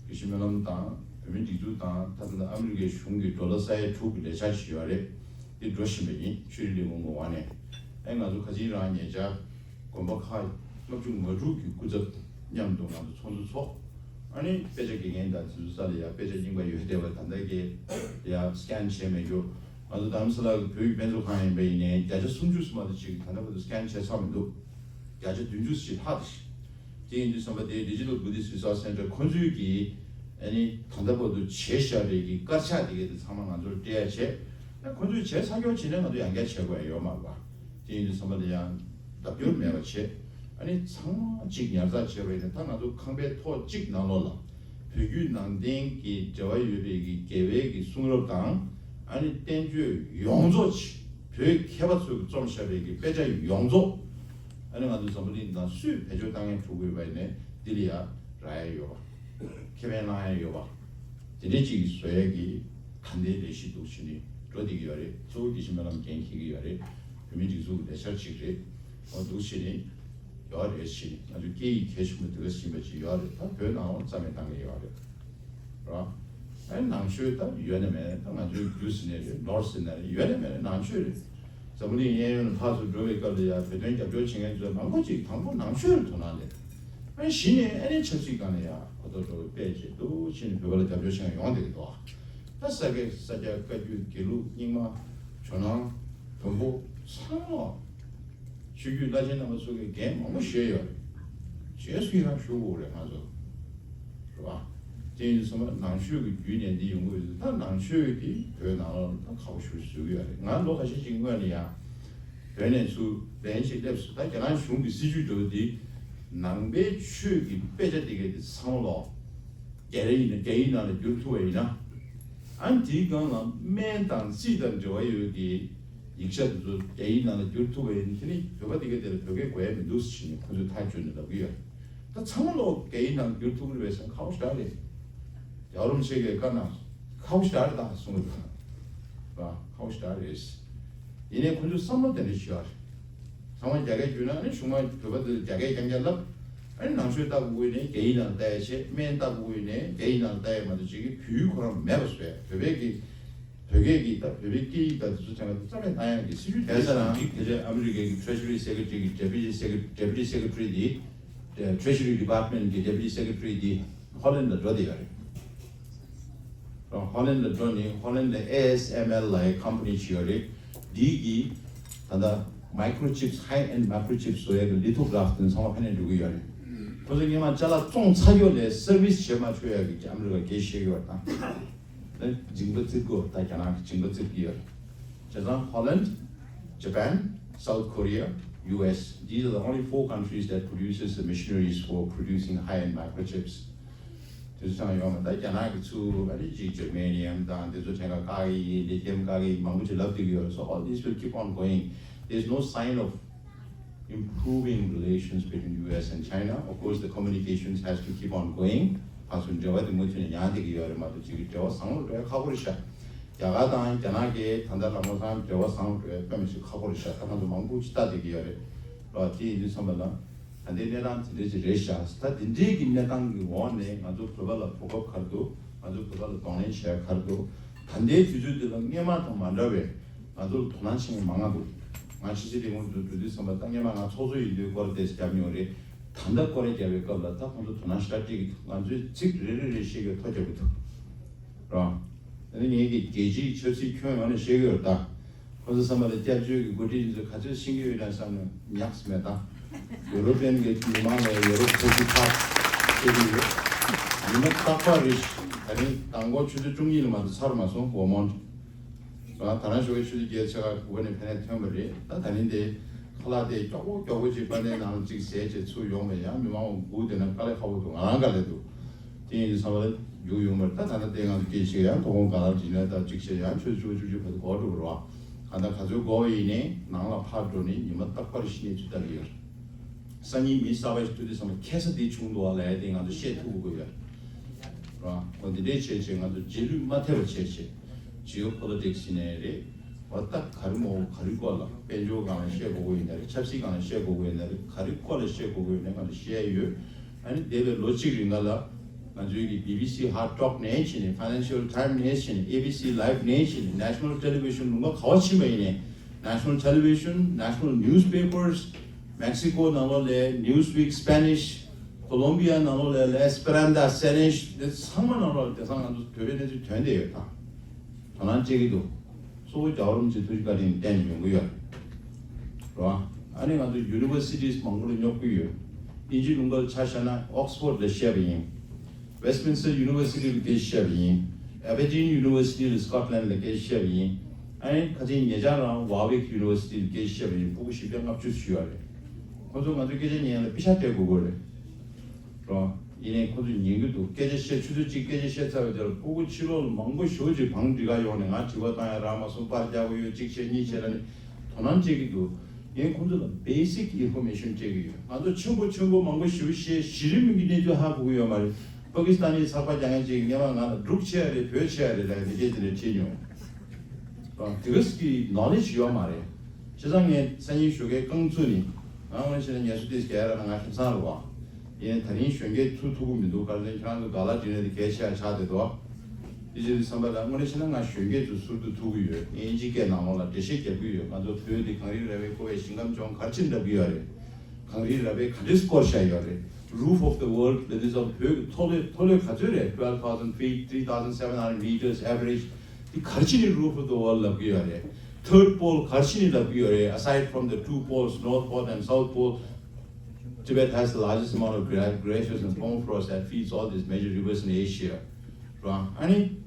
དགེ་བཤེས་སྨོན་ལམ་དང་བོད་མིའི་སྒྲིག་འཛུགས་དང་། ད་ལྟ་ཨ་མི་རི་ཀའི་གཞུང་གི་ཌོ་ལར་ས་ཡ་དྲུག་གི་ལས་འཆར་ཞིག་ཡོད་རེད། དེ་འགྲོ་བཞིན་པ་ཡིན། ཆོས་རིག་ལས་ཁུངས་ངོ་བ་ནས། ཨེ་ང་ཚོ་ཁ་ཆེའི་རང་ཉེ་ཆར་དགོན་པ་ཁག་ལྔ་བཅུ་ང་དྲུག་གི་སྐུ་ཚབ་མཉམ་དུ་ང་ཚོ་ཚོགས་འདུ་ཚོགས། ཨ་ནི་དཔེ་ཆ་དགེ་རྒན་དང་དེ་ཚོ་ས་ལ་ཡ་དཔེ་ཆ་རྙིང་པ་ཡོད་བསྡད་པ་ད་ལྟ་གི་ཡ་scan བྱས་མེད་རྒྱུ། ང་ཚོ་རྡ་རམ་ས་ལ་གི་བོད་ཀྱི་དཔེ་མཛོད་ཁང་ཡིན་པ་ཡིན་ནའི་བརྒྱ་ཆ་སུམ་ཅུ་སོ་མ་གཏོགས་ཅིག་ད་ལྟ་བར་དུ་scan བྱས་ཚར་མི་འདུག་བརྒྱ་ཆ་བདུན་ཅུ་ཞིག་ལྷག་དེ་ཡིན་དུས་ཙམ་པ་དེ་Digital Buddhist Resource Center ཁོང་ཚོའི་གི་ཨ་ནི་ད་ལྟ་བར་དུ་བྱས་བཞག་པའི་གི་དཀར་ཆག་དེ་གའི་དེ་ཚང་མ་ང་ཚོར་སྤྲད་ཡ་བྱས། ཨ་ཁོང་ཚོས་བྱས་ཚར་ཀྱོག་བྱས་ནས་ང་ཚོ་ཡང་བསྐྱར་བྱེད་དགོས་ཡ་ཡོད་མ་རེད་པ། དེ་ཡིན་དུས་ཙམ་པ་ལ་ཡང་ལྡབ་སྐྱོར་མེད་པ་བྱས། ཨ་ནི་ཚང་མ་གཅིག་ཉར་ཚགས་བྱས་པ་ཡིན་ན། ད་ང་ཚོ་ཁང་པའི་ཐོག་གཅིག་ནང་ལོགས་ལ་ བོད་བརྒྱུད་ནང་བསྟན་གྱི་འབྲེལ་བ་ཡོད་པའི་གི་དགེ་བའི་གི་གསུང་རབ་དང་། ཨ་ནི་བསྟན་བཅོས་ཡོངས་རྫོགས་ཆེ་བོད་མཁས་པ་ཚོས་རྩོམ་བཞག་པའི་གི་དཔེ་ཆ་ཡོངས་རྫོགས། ཨ་ནི་ང་ཚོ་འཛམ་བུ་གླིང་ནང་སུས་བེད་སྤྱོད་བཏང་ཡ་འགྲོ་དགོས་པ་ཡིན་ནའི་འདི་ལ་ཡ་རག་ཡ་ཡོད་པ། ཁེ་ཕན་བླང་ཡ་ཡོད་པ། དེ་འདྲའི་ཅིག་བཟོ་ཡ་གི་ད་ལྟའི་ལས་གཞི་འདུག་བྱས་ནས་འགྲོ་བསྡད་ཀྱི་ཡོད་རེད། གཙོ་བོ་དགེ་བཤེས་སྨོན་ལམ་འགན་འཁྱེར་གྱི་ཡོད་རེད། བོད་མིའི་སྒྲིག་འཛུགས་ཀྱི་ལས་འཆར་ཅིག་རེད། འོ་འདུག་བྱས་ནས་ཡོད་རེད་བྱས་ནས་ང་ཚོ་སྐད་ཡིག་གལ་ཆེན་པོ་དེ་ག་ཟིན་པ་ཅིག་ཡོད་རེད། ད་བོད་ནང་ལ་རྩ་མེད་བཏང་གི་ཡོད་རེད། ར། ཨ་ནང་ཆོས་ད་ཡོད་ནས་མེད་ནས། ད་ང་ཚོའི་རྒྱུ་ཟེར་ནས་རེད། ནོར་ཟེར་ནས་རེད། ཡོད་ནས་མེད་ནས་ནང་ཆོས་རེད། འཛམ་བུ་གླིང་གཡས་གཡོན་ལ་ཕར་ཚུར་འགྲོ་བའི་སྐབས་ལ་ཡ་བོད་དོན་རྒྱབ་སྐྱོར་བྱེད་མཁན་ཚོ་མང་པོ་ཅིག་དང་པོ་ནང་ཆོས་ལ་དོ་སྣང་སླེབས། ཨ་གཞི་ནས་ཨ་ནི་ཆབ་སྲིད་སྒང་ལ་ཡ་གོ་རྟོགས་འགྲོ་བའི་དཔེ་བྱས་འདུག་བྱས་ནས་བོད་པ་ལ་རྒྱབ་སྐྱོར་བྱེད་མཁན་ཡོང་བསྡད་ཀྱི་འདུག་ད་ས་སྐྱ་ས་སྐྱ་བཀའ་བརྒྱུད་དགེ་ལུགས་རྙིང་མ་ཇོ་ནང་བོན་པོ་ཚང་མ། ཆོས་བརྒྱུད་བླ་ཆེན་རྣམ་པ་ཚོ་གིས་འགན་མང་པོ་བཞེས་ཡོད་རེད། རྗེས་སུ་ཡི་རང་ཞུ་དགོས་རེད་ང་ཚོ། རེད་བ། དེ་ཡིན་དུས་ཚང་མ་ནང་ཆོས་ཀྱི་བརྒྱུད་ནས་འདི་ཡོང་གི་ཡོད་དུས། ད་ནང་ཆོས་ཀྱི་བོད་ནང་ལ་ད་ཁག་པོ་ཞེ་པོ་བཟོ་གི་ཡོད་རེད། ང་ལོ་ཁ་ཤས་ཅིག་སྔོན་ལ་ཡང་བོད་ནས་ཚུར་ལན་ཅིག་སླེབས་སོང་། ད་རྒྱ་ནག་གཞུང་གི་སྲིད་བྱུས་འདྲ་བོ་འདི། ནང་པའི་ཆོས་ཀྱི་དཔེ་ཆ་འདི་གའི་འདི་ཚང་མ་ལོག་རྒྱ་རིགས་ཡིན་ན་རྒྱ་ཡིག་ནང་ལ་བསྒྱུར་ཐུབ་པ་ཡིན་ན། ཨ་ནི་དེའི་སྒང་ལ་སྨན་དང་རྩིས་དང་འབྲེལ་བ་ཡོད་ཀྱི་ཡིག་ཆ་དེ་ཚོ་རྒྱ་ཡིག་ནང་ལ་བསྒྱུར་ཐུབ་པ་ཡིན་ན། དེ་ནི་བོད་པ་དེ་ག་དེ་ལ་བོད་སྐད་དགོས་ཡ་མི་འདུག་ཟེར་ནས་ཁོ་ཚོས་ཐག་གཅོད་ནས་ལབ་ཀྱི་ཡོད། ད་ཚང་མ་ལོག་རྒྱ་ཡིག་ནང་ལ་བསྒྱུར་ཐུབ་ཀྱི་རེད་པས་ཟེར་ན་ཁག་པོ་ཞེ་དྲག་རེད། རྒྱལ་བ་རིན་པོ་ཆེ་གིས་བཀའ་གནང་སོང་། ཁག་པོ་ཞེ་དྲག་རེད་ད་གསུངས་པ་འདུག་ན། ཁག་པོ་ཞེ་དྲག་རེད། ཡིན་ནའི་ཁོ་ཚོས་བསམ་བློ་དེ་འདྲ་ཞིག་ཡོད་རེད། ཚང་མ་རྒྱ་སྐད་བསྒྱུར་ན་ནི་གཞུང་མང་བོད་པ་ཚོས་རྒྱ་སྐད་རྐྱང་རྐྱང་ལབ། ཨ་ནི་ནང་ཆོས་ལྟ་དགོས་ཀྱི་ནས་རྒྱ་ཡིག་ནང་ལྟ་ཡ་བྱས། སྨན་ལྟ་དགོས་ཀྱི་ནས་རྒྱ་ཡིག་ནང་ལྟ་ཡ་མ་གཏོགས་ཅིག་གི་བོད་ཡིག་ཁོ་རང་མེད་པ་བཟོ་ཡ། བོད་པའི་གི་བོད་སྐད་ཀྱི་ད་བོད་པའི་སྐད་ཡིག་ད་དེ་ཚོ་དྲན་པ་དེ་རྩ་མེད་བཏང་ཡ་གི་སྲིད་ཇུས་དེ་ཚོ་རང་དེ་རྗེས་ཨ་མི་རི་ཀའི་གི་Treasury Secretary གི་Deputy Secretary Deputy Secretary དེ། Treasury Department གི Deputy Secretary དེ་ཧོ་ལན་ལ་འགྲོ་བསྡད་ཡོད་རེད། ཧོ་ལན་ལ་འགྲོ་ནས་ཧོ་ལན་ལ་ཨེ་ཨེས་ཨེམ་ཨེལ་ལབ་ཡའི་ཀམ་པ་ནི་ཞིག་ཡོད་རེད། འདི་གིས་ད་ལྟ་Microchips, high-end microchips བཟོ་ཡ་གི་lithograph དེ་ཚང་མ་ཕ་ནས་འགྲོ་གི་ཡོད་རེད། ཁོ་ཚོ་སྔོན་མ་ཅ་ལག་བཙོང་ཚར་ཡོད་ལས་སར་བིས་བྱེད་མ་ཆོག་ཡ་གི་ཨ་མི་རི་ཀ་སྐད་བཤད་ཀྱི་ཡོད་རེད། ད་ད་མཇིང་པ་བཙིར་དགོས། ད་རྒྱ་ནག་གི་མཇིང་པ་བཙིར་གྱི་ཡོད་རེད། བྱས་ཙང་Holland, Japan, South Korea, U S, these are the only four countries that produces the machineries for producing high-end microchips. དེ་ཚོ་ཚང་ཡོང་བ། ད་རྒྱ་ནག་གི་ཚུར་ཨ་ནི་ཅིག་Germanium དང་དེ་ཚོ་ཕྲན་ཁ་བཀག་གི་ཡིན། Lithium བཀག་གི་ཡིན། མང་པོ་ཅིག་ལབ་བསྡད་ཀྱི་ཡོད་རེད། So all this will keep on going. There's no sign of improving relations between U S and China. Of course, the communications has to keep on going. ཕར་ཚུར་འབྲེལ་བ་དེ་མུ་མཐུད་ནས་ཡང་བསྡད་ཀྱི་ཡོད་རེད་མ་གཏོགས་ཅིག་གི་འབྲེལ་བ་བཟང་པོ་འགྲོ་ཡ་ཁག་པོ་རེད་ཤག་རྒྱ་གར་དང་རྒྱ་ནག་གིས་ད་ལྟ་ལམ་ལྷོང་ཚང་འབྲེལ་བ་བཟང་པོ་འགྲོ་ཡ་དཔེ་མི་སྲིད་ཁག་པོ་རེད་ཤག་ད་ང་ཚོ་མང་པོ་ཅིག་ལྟ་བསྡད་ཀྱི་ཡོད་རེད་ར། དེ་ཡིན་དུས་ཙམ་པ་ལ། ད་ལྟའི་གནས་སྟངས་དེ་འདྲ་ཅིག་རེད་ཤག་ད་དེ་འདྲའི་གི་གནས་སྟངས་ཀྱི་འོག་ནས་ང་ཚོ་བོད་པ་ལ་གོ་སྐབས་ག་རེ་འདུག་ང་ཚོ་བོད་པ་ལ་གདོང་ལེན་བྱེད་ཡ་ག་རེ་འདུག་ད་ལྟའི་དུས་ཚོད་འདི་ལ་སྔོན་མ་དང་མ་འདྲ་བའི་ང་ཚོ་ལ་དོ་སྣང་བྱེད་མཁན་མང་ང་འདུག་ང་ཕྱི་སྲིད་ལས་ཁུངས་དུ་འགྲོ་དུས་ཙམ་པ། ད་སྔོན་མ་ང་ཚོགས་གཙོ་ཡིན་དུས་སྐོར་དེ་རྒྱབ་མྱོང་རེད། ད་ལྟ་སྐོར་ར་རྒྱབ་པའི་སྐབས་ལ་ད་ཁོང་ཚོ་དོ་སྣང་ཞེ་དྲག་སྤྲད་ཀྱི་འདུག་ང་ཚོས་ཚིག་རེ་རེ་རེ་བཤད་ཀྱི་ཐོ་རྒྱབ་ཀྱི་འདུག་ར། ཨ་ནི་ངེད་ཀྱི་རྒྱལ་སྤྱིའི་ཆབ་སྲིད་ཁྱོན་ཡོངས་ནས་བཤད་ཀྱི་ཡོད་རེད་ད། ཁོ་ཚོ་བསམ་པ་ལ་སྐྱབས་བཅོལ་གྱི་འགོ་ཁྲིད་ཚོས་ག་ཚོད་ཤེས་ཀྱི་ཡོད་ན་བསམ་ནས་ཉག་ཙམ་མེད་ད། ཡུ་རོ་པན་གྱི་མི་མང་ལ་ཡུ་རོབ་ཁ་ཆེ་ཁག་བཤད་ཀྱི་ཡོད། ཉི་མ་རྟག་པར་རེ་ཞིག་ད་རིང་མདང་དགོང་ཆུ་ཚོད་བཅུ་གཉིས་ལ་མ་གཏོགས་ཚར་མ་སོང་། ཝོ་མོན་ད་རང་ཞོགས་ཀྱི་ཆུ་ཚོད་བརྒྱད་ཕྱེད་ཀ་དགུ་པ་ནས་ཕ་ནས་ཐོན་པ་རེད། ད་ད་རིང་དེ་ཁ་ལག་དེ་མགྱོགས་པོ་མགྱོགས་པོ་ཅིག་པ་ནས་ནང་ལ་ཅིག་ཟས་བྱས་ཚུར་ཡོང་བས་ཡང་མི་མང་བ་སྒུག་བསྡད་ན་དཀའ་ལས་ཁག་པོ་འདུག་ང་རང་དཀའ་ལས་འདུག་དེ་ཡིན་དུས་ཙམ་པ་ལ་རྒྱུགས་ཡོང་བར་ད་ད་ལྟ་དེ་ང་ཚོ་སྐད་ཆ་ཡང་དོ་དགོང་ག་ལ་བྲིས་ན་ད་གཅིག་བྱས་ཡང་ཆུ་ཚོད་བཅུ་པ་བཅུ་གཅིག་བར་དུ་འགོར་འགྲོ་གི་རེད་བ། གང་ལྟར་ག་ཚོད་འགོར་བ་ཡིན་ནའི་ནང་ལ་ཕར་འགྲོ་ནས་ཉི་མ་རྟག་པར་གཞི་ནས་ཚུར་ལྟ་གི་ཡོད་རེད། སང་ཉིན་མི་གསར་པ་ཞིག་ཐུག་དུས་ཙམ་པ་ཁ་སང་དེ་བྱུང་འདུག་བ་ལབ་ཡ་དེ་ང་ཚོ་བཤད་ཐུབ་དགོས་ཀྱི་ཡོད་རེད་བ། འོ་འདི་འདྲས་བྱས་བྱས་ང་ཚོ་རྗེས་ལུས་མ་ཐེབས་པ་བྱས་བྱས། Geopolitics ཡིན་ནའི་རེད། འོ་ད་ག་རེ་མོ་ག་རེ་སྐོར་ལ་དཔལ་འབྱོར་སྒང་ལ་བཤད་དགོས་ཀྱི་ཡོད་ན་རེད། ཆབ་སྲིད་སྒང་ལ་བཤད་དགོས་ཀྱི་ཡོད་ན་རེད། ག་རེ་སྐོར་ལ་བཤད་དགོས་ཀྱི་ཡོད་ན་ང་ཚོ་བཤད་ཡ་ཡོད། ཨ་ནི་འདས་པའི་ལོ་གཅིག་རིང་ག་ལ་ང་ཚོའི་གི་བི་བི་སི་Hard Talk ནས་བྱས་ནས་Financial Times ནས་བྱས་ནས་ཨེ་བི་སི་Live ནས་བྱས་ནས་National Television ལུང་པ་ག་བ་ཕྱིན་པ་ཡིན་ནའི་National Television, National Newspapers, Mexico ནང་ལོགས་ལ་Newsweek Spanish, Colombia ནང་ལོགས་ལ་La Esmeralda Spanish དེ་ཚང་མ་ནང་ལོགས་ལ་དེང་སང་ང་ཚོ་བོད་པའི་གནས་ཚུལ་ཐོན་བསྡད་ཡོད་ད། དོ་སྣང་སྤྲད་ཀྱི་འདུག་གཙོ་བོ་རྒྱལ་བ་རིན་པོ་ཆེ་ཐུགས་རྗེ་བཀའ་དྲིན་བརྟེན་ནས་ཡོང་གི་ཡོད་རེད་བ། ཨ་ནི་ང་ཚོ་Universities མང་པོ་ལ་སྙོབ་ཀྱི་ཡོད། དབྱིན་ཇི་ལུང་པ་ལ་ཆ་བཞག་ན་Oxford ལ་བཤད་པ་ཡིན། Westminster University ལ་སྐད་ཆ་བཤད་པ་ཡིན། Aberdeen University ལ་Scotland ལ་སྐད་ཆ་བཤད་པ་ཡིན། ཨ་ནི་ཁ་ཆེ་ཉེ་ཆར་རང་Warwick University ལ་སྐད་ཆ་བཤད་པ་ཡིན། ཕྲུ་གུ་བཞི་བརྒྱ་ལྔ་བཅུ་ཞིག་ཡོད་རེད། ཁོ་ཚོ་ང་ཚོའི་སྐད་ཆ་ཉན་ཡ་ལ་པེ་ཤག་སྤྲད་དགོས་ཀྱི་རེད། རོ། ཡིན་ནའི་ཁོ་ཚོས་ཉན་གྱི་འདུག་སྐད་ཆ་བཤད། ཆུ་ཚོད་གཅིག་སྐད་ཆ་བཤད་ཚར་བའི་རྗེས་ལ་ཕྲུ་གུ་ཕྱི་ལོགས་ལ་མང་པོ་ཞེ་པོ་ཅིག་བང་སྒྲིག་ག་ཡོང་ནས་ང་དྲི་བ་བཏང་ཡ་རག་མ་སོང་། པར་རྒྱག་གི་ཡོད། གཅིག་བཤད་གཉིས་བཤད་ལབ་ནས་དོ་སྣང་བྱེད་ཀྱི་འདུག་ངས་ཁོང་ཚོ་ལ་བེ་སིག་ཨིན་ཕོར་མེ་ཤན་སྤྲད་ཀྱི་ཡོད། ང་ཚོ་ཆེན་པོ་ཆེན་པོ་མང་པོ་ཞེ་པོ་བཤད། གཞི་རིམ་གྱི་གནས་ཚུལ་ཧ་གོ་གི་ཡོད་མ་རེད། པ་ཀི་སི་ཐན་ནི་ཚགས་པར་རྒྱག་མཁན་ཅིག་སྔོན་མ་ང་ལ་འབྲུག་ཆེ་བ་རེད། བོད་ཆེ་བ་རེད་ལབ་ཡ་དེ་སྐད་དེ་འདྲ་བྲིས་མྱོང་། དེ་ག་ཙམ་གྱི་ནོ་ལེ་ཇི་ཡོད་མ་རེད། བྱས་ཙང་ངས་སང་ཉིན་ཞོགས་ཀས་རྐང་བཙུགས་ནས། ང་དངོས་གནས་བྱས་ན་ངལ་གསོ་ཏོག་ཙམ་རྒྱག་ཡ་རག་ན་ང་ཁེ་བཟང་རེད་བ། ཡིན་ནའི་ད་རིང་གཞོན་སྐྱེས་ཚུར་ཐུག་གི་མི་འདུག་ག་རེ་ཟེར་ན་ཁྱེད་རང་ཚོ་ག་ལ་འདྲི་ན་དེ་གལ་ཆེ་ཡ་ཆགས་བསྡད་འདུག་དེ་བྱས་དུས་ཙམ་པ་ལ་དངོས་གནས་བྱས་ན་ང་གཞོན་སྐྱེས་ཚོ་ཟུར་དུ་ཐུག་གི་ཡོད། ངས་དབྱིན་ཇིའི་སྐད་ནང་ལོགས་ལ་འགྲེལ་བཤད་རྒྱབ་ཀྱི་ཡོད། ང་ཚོ་བོད་འདི་གངས་རི་ར་བས་བསྐོར་བའི་ཞིང་ཁམས་ལྗོངས་ག་རེ་བྱས་ནས་འགྲུབ་ཀྱི་ཡོད་རེད། གངས་རི་ར་བས་ག་འདྲས་བསྐོར་བཞག་ཡོད་རེད། Roof of the world ལབ་དུས་ཙམ་བོད་ཀྱི་མཐོ་ལོས་མཐོ་ལོས་ག་ཚོད་རེད། Twelve thousand feet, three thousand seven hundred meters average དེ་ག་རེ་བྱས་ནས་Roof of the world ལབ་ཀྱི་ཡོད་རེད། Third pole ག་རེ་བྱས་ནས་ལབ་ཀྱི་ཡོད་རེད། Aside from the two poles, North Pole and South Pole, Tibet has the largest amount of gla- glaciers and permafrost that feeds all these major rivers in Asia. རང་ཨ་ནི་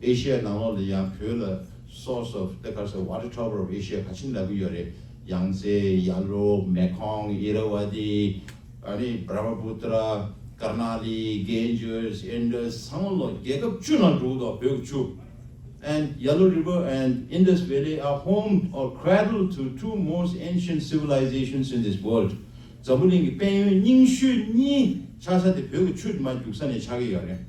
ཨེ་ཤི་ཡའི་ནང་ལོགས་ལ་ཡང་བོད་ལ་source of the ག་རེ་ཟེར། water trouble of Asia ག་རེ་བྱས་ནས་ལབ་ཀྱི་ཡོད་རེད། ཡང་ཙེ། ཡ་ལོ། མེ་ཁོང་། ཨི་ར་ཝ་ཏི། ཨ་ནི་Brahmaputra, Karnali, Ganges, Indus ཚང་མ་ལོ་རྒྱལ་ཁབ་བཅུ་ནང་འགྲོ་གི་འདུག་བོད་ཀྱི་བཅུ། And Yellow River and Indus Valley are home or cradle to two most ancient civilizations in this world. འཛམ་བུ་གླིང་གི་དཔལ་ཡོན་རྙིང་ཤོས་གཉིས་ཆགས་ས་དེ་བོད་ཀྱི་ཆུ་དེ་མར་རྒྱུག་ས་ནས་ཆགས་ཀྱི་ཡོད་རེད།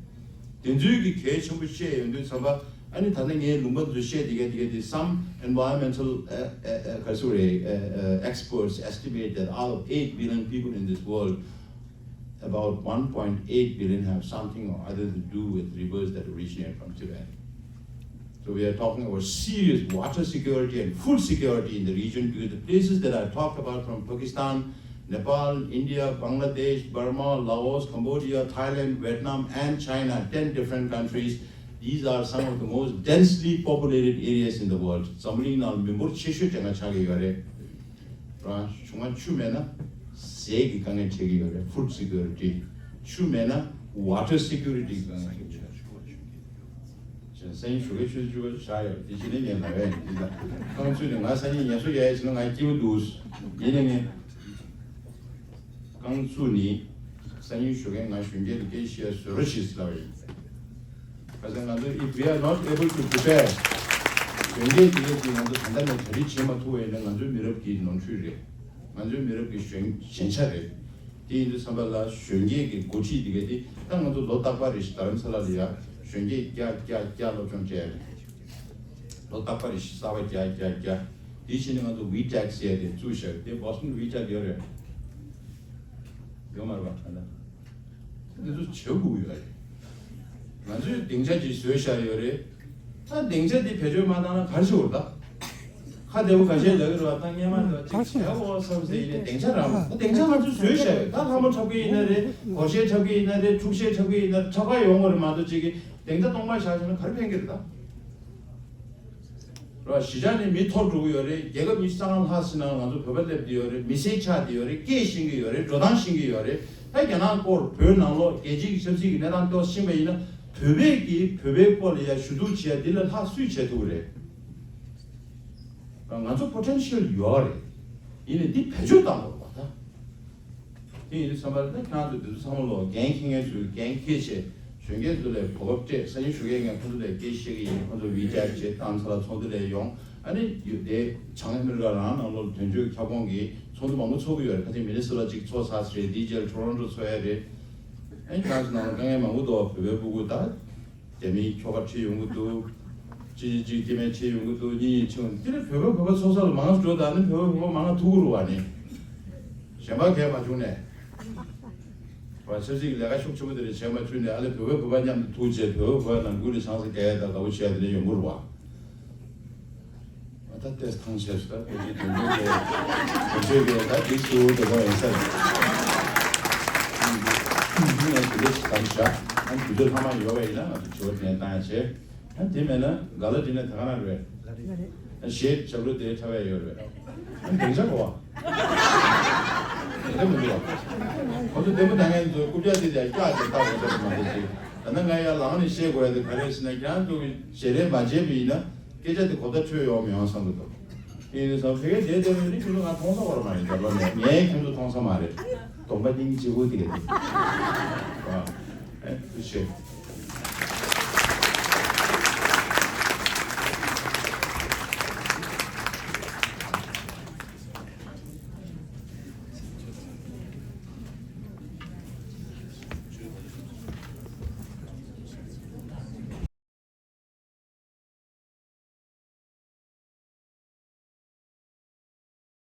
དེ་ཚོའི་གི་གལ་ཆེན་པོ་བཤད་ཡོང་དུས་ཙམ་པ། ཨ་ནི་ད་ལྟ་ངའི་ལུང་པ་ཚོ་བཤད་དེ་ག་དེ་ག་དེ། Some environmental, uh, uh, uh, ག་རེ་ཟེར་དགོས་རེད། Uh, uh, experts estimate that out of eight billion people in this world, about one point eight billion have something or other to do with rivers that originate from Tibet. So we are talking about serious water security and food security in the region, because the places that I talked about, from Pakistan, Nepal, India, Bangladesh, Burma, Laos, Cambodia, Thailand, Vietnam, and China, ten different countries, these are some of the most densely populated areas in the world. འཛམ་བུ་གླིང་ནང་མི་འབོར་ཆེ་ཤོས་དེ་སྔ་ཆགས་ཀྱི་ཡོད་རེད། རང་བྱུང་བ་ཆུ་མེད་ན་ཟས་ཀྱི་དཀའ་ངལ་འཕྲད་ཀྱི་ཡོད་རེད། Food security། ཆུ་མེད་ན་water security གི་དཀའ་ངལ་འཕྲད་ཀྱི་ཡོད་རེད། སེམས་ཞུ་གི་ཆུ་ཆུ་བ་ཆགས་ཡོད། དེ་བྱས་ནས་ངས་ལབ་ཡ་ཡིན། འདི་ལ་རྐང་བཙུགས་ནས་ང་སང་ཉིན་ངལ་གསོ་རྒྱག་ཡ་བྱས་ན་ང་སྐྱིད་པོ་འདུག་ཡིན་ནའི་ངས་རྐང་བཙུགས་ནས་སང་ཉིན་ཞོགས་ཀས་ང་གཞོན་སྐྱེས་ལ་སྐད་ཆ་བཤད་བཟོ་རོགས་ཞེས་ལབ་ཡ་ཡིན། ག་ཟེར། ང་ཚོ་if we are not able to prepare གཞོན་སྐྱེས་དེ་གས་ཀྱིས་ང་ཚོ་ད་ལྟ་ནས་གྲ་སྒྲིག་བྱེད་མ་ཐུབ་པ་ཡིན་ན་ང་ཚོའི་མི་རབས་ཀྱི་ནོར་འཁྲུལ་རེད། ང་ཚོའི་མི་རབས་ཀྱི་ཞན་ཞན་ཆ་རེད། དེ་ཡིན་དུས་ཙམ་པ་ལ་གཞོན་སྐྱེས་ཀྱི་འགོ་ཁྲིད་དེ་གས་དེ་ད་ང་ཚོ་ལོ་རྟག་པར་རེ་བཞིན་རྡ་རམ་ས་ལ་ལ་ཡ་གཞོན་སྐྱེས་བརྒྱ་བརྒྱ་བརྒྱ་སློབ་སྦྱོང་སྤྲད་རེད། ལོ་རྟག་པར་རེ་བཞིན་གསར་པ་བརྒྱ་བརྒྱ་བརྒྱ། དེ་བྱས་ནས་ང་ཚོ་WeTech ཟེར་ཡ་དེ་བཙུགས་བཞག་དེ་Boston WeTech ཡོད་རེད། ཡོད་མ་རེད་པ། ད་ལྟ་འདི་ཚོ་བྱེད་དགོས་ཡོད་རེད། ང་ཚོས་སྡིངས་ཆ་ཅིག་བཟོས་བཞག་ཡོད་རེད། ད་སྡིངས་ཆ་འདི་བེད་སྤྱོད་མ་བཏང་ན་ག་རེ་བྱེད་དགོས་རེད་ད། ཁ་བདེ་པོ་ཁ་ཤས་ལབ་ཀྱི་རེད་པ། ད་སྔོན་མ་འདྲ་བ་ཅིག་བྱས་འོ་བསམ་ཟེར་ཡིན་ནའི་སྡིངས་ཆ་རང་། ད་སྡིངས་ཆ་ང་ཚོས་བཟོས་བཞག་ཡོད། ད་ལྷ་མོ་འཁྲབ་ཀྱི་ཡིན་ན་རེད། སྒོར་གཞས་འཁྲབ་ཀྱི་ཡིན་ན་རེད། འཁྲུག་གཞས་འཁྲབ་ཀྱི་ཡིན་ན་འཁྲབ་ག་ཡོང་དགོས་རེད་མ་གཏོགས། ཅིག་གིས་སྡིངས་ཆ་སྟོང་པ་བཞག་བྱས་ན་ག་རེ་ཕན་གྱི་རེད་ད། ར། གཞིས་ཆགས་ནས་མི་འཐོར་འགྲོ་གི་ཡོད་རེད། རྒྱལ་ཁབ་ཉི་ཤུ་རྩ་ལྔ་ལྷག་ཙམ་ནང་ང་ཚོ་བོད་པ་སླེབས་བསྡད་ཡོད་རེད། མི་སེར་ཆགས་བསྡད་ཡོད་རེད། སྐད་ཤེས་ཀྱི་ཡོད་རེད། འགྲོ་སྟངས་ཤེས་ཀྱི་ཡོད་རེད། ད་རྒྱ་ནག་སྐོར་བོད་ནང་ལོགས་རྒྱལ་སྤྱིའི་ཆབ་སྲིད་ཀྱི་གནས་སྟངས་ཐོག་ཕྱིན་པ་ཡིན་ན་བོད་པས་ཀྱིས་བོད་པའི་སྐོར་ལ་ཡ་ཞུ་གཏུག་བྱེད་ཡ་འདི་ལས་ལྷག་སུས་བྱེད་ཐུབ་ཀྱི་རེད། ང་ཚོ་པོ་ཊེན་ཤལ་ཡོད་རེད། ཡིན་ནའི་འདི་བེད་སྤྱོད་བཏང་དགོས་རེད་པ་ད། དེ་ཡིན་དུས་ཙམ་པ་ལ་ད་ཁྱེད་རང་ཚོ་འདི་ཚོ་ཚང་མ་ལོ་འགན་འཁྱེར་མཁན་ཚོས་འགན་འཁྱེར་བྱས། གཞོན་སྐྱེས་ཚོ་ལ་གོ་སྐབས་སྤྲད། སང་ཉིན་ཞོགས་ཀས་ངས་ཁོང་ཚོ་ལ་སྐད་ཆ་བཤད་ཀྱི་ཡིན། ཁོང་ཚོ་ཝི་ཅེཊ་བྱས་རྡ་རམ་ས་ལ་ཚོགས་འདུ་ལ་ཡོང་། ཨ་ནི་ཡུལ་དེ་བྱང་ཨ་མི་རི་ཀ་རང་ནང་ལོགས་ལ་དོན་གཅོད་ཁྱབ་ཁོངས་ཀྱི་ཚོགས་འདུ་མང་པོ་ཚོགས་ཀྱི་ཡོད་རེད། ཁ་སང་མི་ནི་སོ་ཊ་གཅིག་ཚོགས་ཚར་རེད། དེའི་རྗེས་ལ་ཊོ་རོན་ཊོ་ཚོགས་ཡ་རེད། ཨ་ནི་ཁྱེད་རང་ཚོ་ནང་ལ་དཀའ་ངལ་མང་པོ་འདུག་བོད་པའི་སྤུ་གུ་ད། རྒྱ་མིའི་ཁྱོ་ག་ཁྲིད་ཡོང་གི་འདུག་གཅིག་གཅིག་སྐྱེ་དམན་ཁྲིད་ཡོང་གི་འདུག་གཉིས་གཉིས་ཁྲིད་ཡོང་། དེ་ནས་བོད་པ་བོད་པ་ཚོགས་ས་ལ་མང་ཙམ་འགྲོ། ད་ནི་བོད་པ་བོད་པ་མང་ང་ཐུག་གི་རེད་པ། ནི་གཞན་པ་གས་མ་བྱུང་ནས། བ། ཆབ་སྲིད་ཀྱི་ལས་ཀ་ཤུགས་ཆེན་པོ་དེ་འདྲ་བྱས་མ་བཅུག་ནས། ཨ་ལས་བོད་པ་བོད་པ་མཉམ་དུ་ཐུག་བྱས་བོད་པ་བོད་པ་ནང་ཁུལ་ལ་ཆང་ས་བརྒྱབ་ཡ་དང་དགའ་པོ་བྱས་ཡ་དེ་འདྲ་ཡོང་གི་རེད་པ། ད་ལྟས་ཐང་ཆད་སོང་། ད་བོད་ཀྱི་དོན་གཅོད་པས་དོན་གཅོད་པས་ད་འགྲིག་སོང་དེ་མོ་ཡིན་ས་རེད། ངས་དེ་འདྲ་ཞིག་བདམས་བཞག་ཨ་དུས་ཚོད་ལྷག་མ་ཡོད་པ་ཡིན་ན་ང་ཚོ་དྲི་བ་དྲིས་ལན་བཏང་ཡ་བྱེད། ཨ་དེ་མེད་ན་ག་ལ་དྲིས་ན་དེ་ག་ན་རེད། ཨ་གཞས་ཞབས་བྲོ་དེ་འཁྲབ་ཡ་ཡོད་རེད། ཨ་སྡིངས་ཆ་གོ་བ། དེ་འདྲ་མི་འདུག་བ། ཁོ་ཚོ་ལྟད་མོ་ལྟ་མཁན་ཚོ་རྐུབ་བཀྱག་དེ་དེ་སྐྱག་དེ་ལྟ་དགོས་ས་མ་རེད་ཅིག་ད་ནི་ང་ཡར་ལངས་ནས་བཤད་དགོས་ཡ་དེ་ག་རེ་ཟེར་ན། ཁྱེད་རང་ཚོ་གིས་བརྗེ་རེས་མ་བྱས་པ་ཡིན་ན་སྐད་ཆ་དེ་གོ་བརྡ་འཕྲོད་ཡོང་མི་ཡོང་བསམ་གྱི་འདུག་དེ་ཡིན་དུས་ཙམ་ཕ་གིར་བསྡད་བསྡད་པ་ཡིན་ན་ཁྱོད་ཚོ་ང་མཐོང་ས་ཡོད་མ་རེད། རྒྱབ་ལོགས་ནས་ངས་ཁྱོད་ཚོ་མཐོང་ས་མ་རེད། གདོང་པ་སྙིང་རྗེ་པོ་དེ་ག་དེ། ཆེ།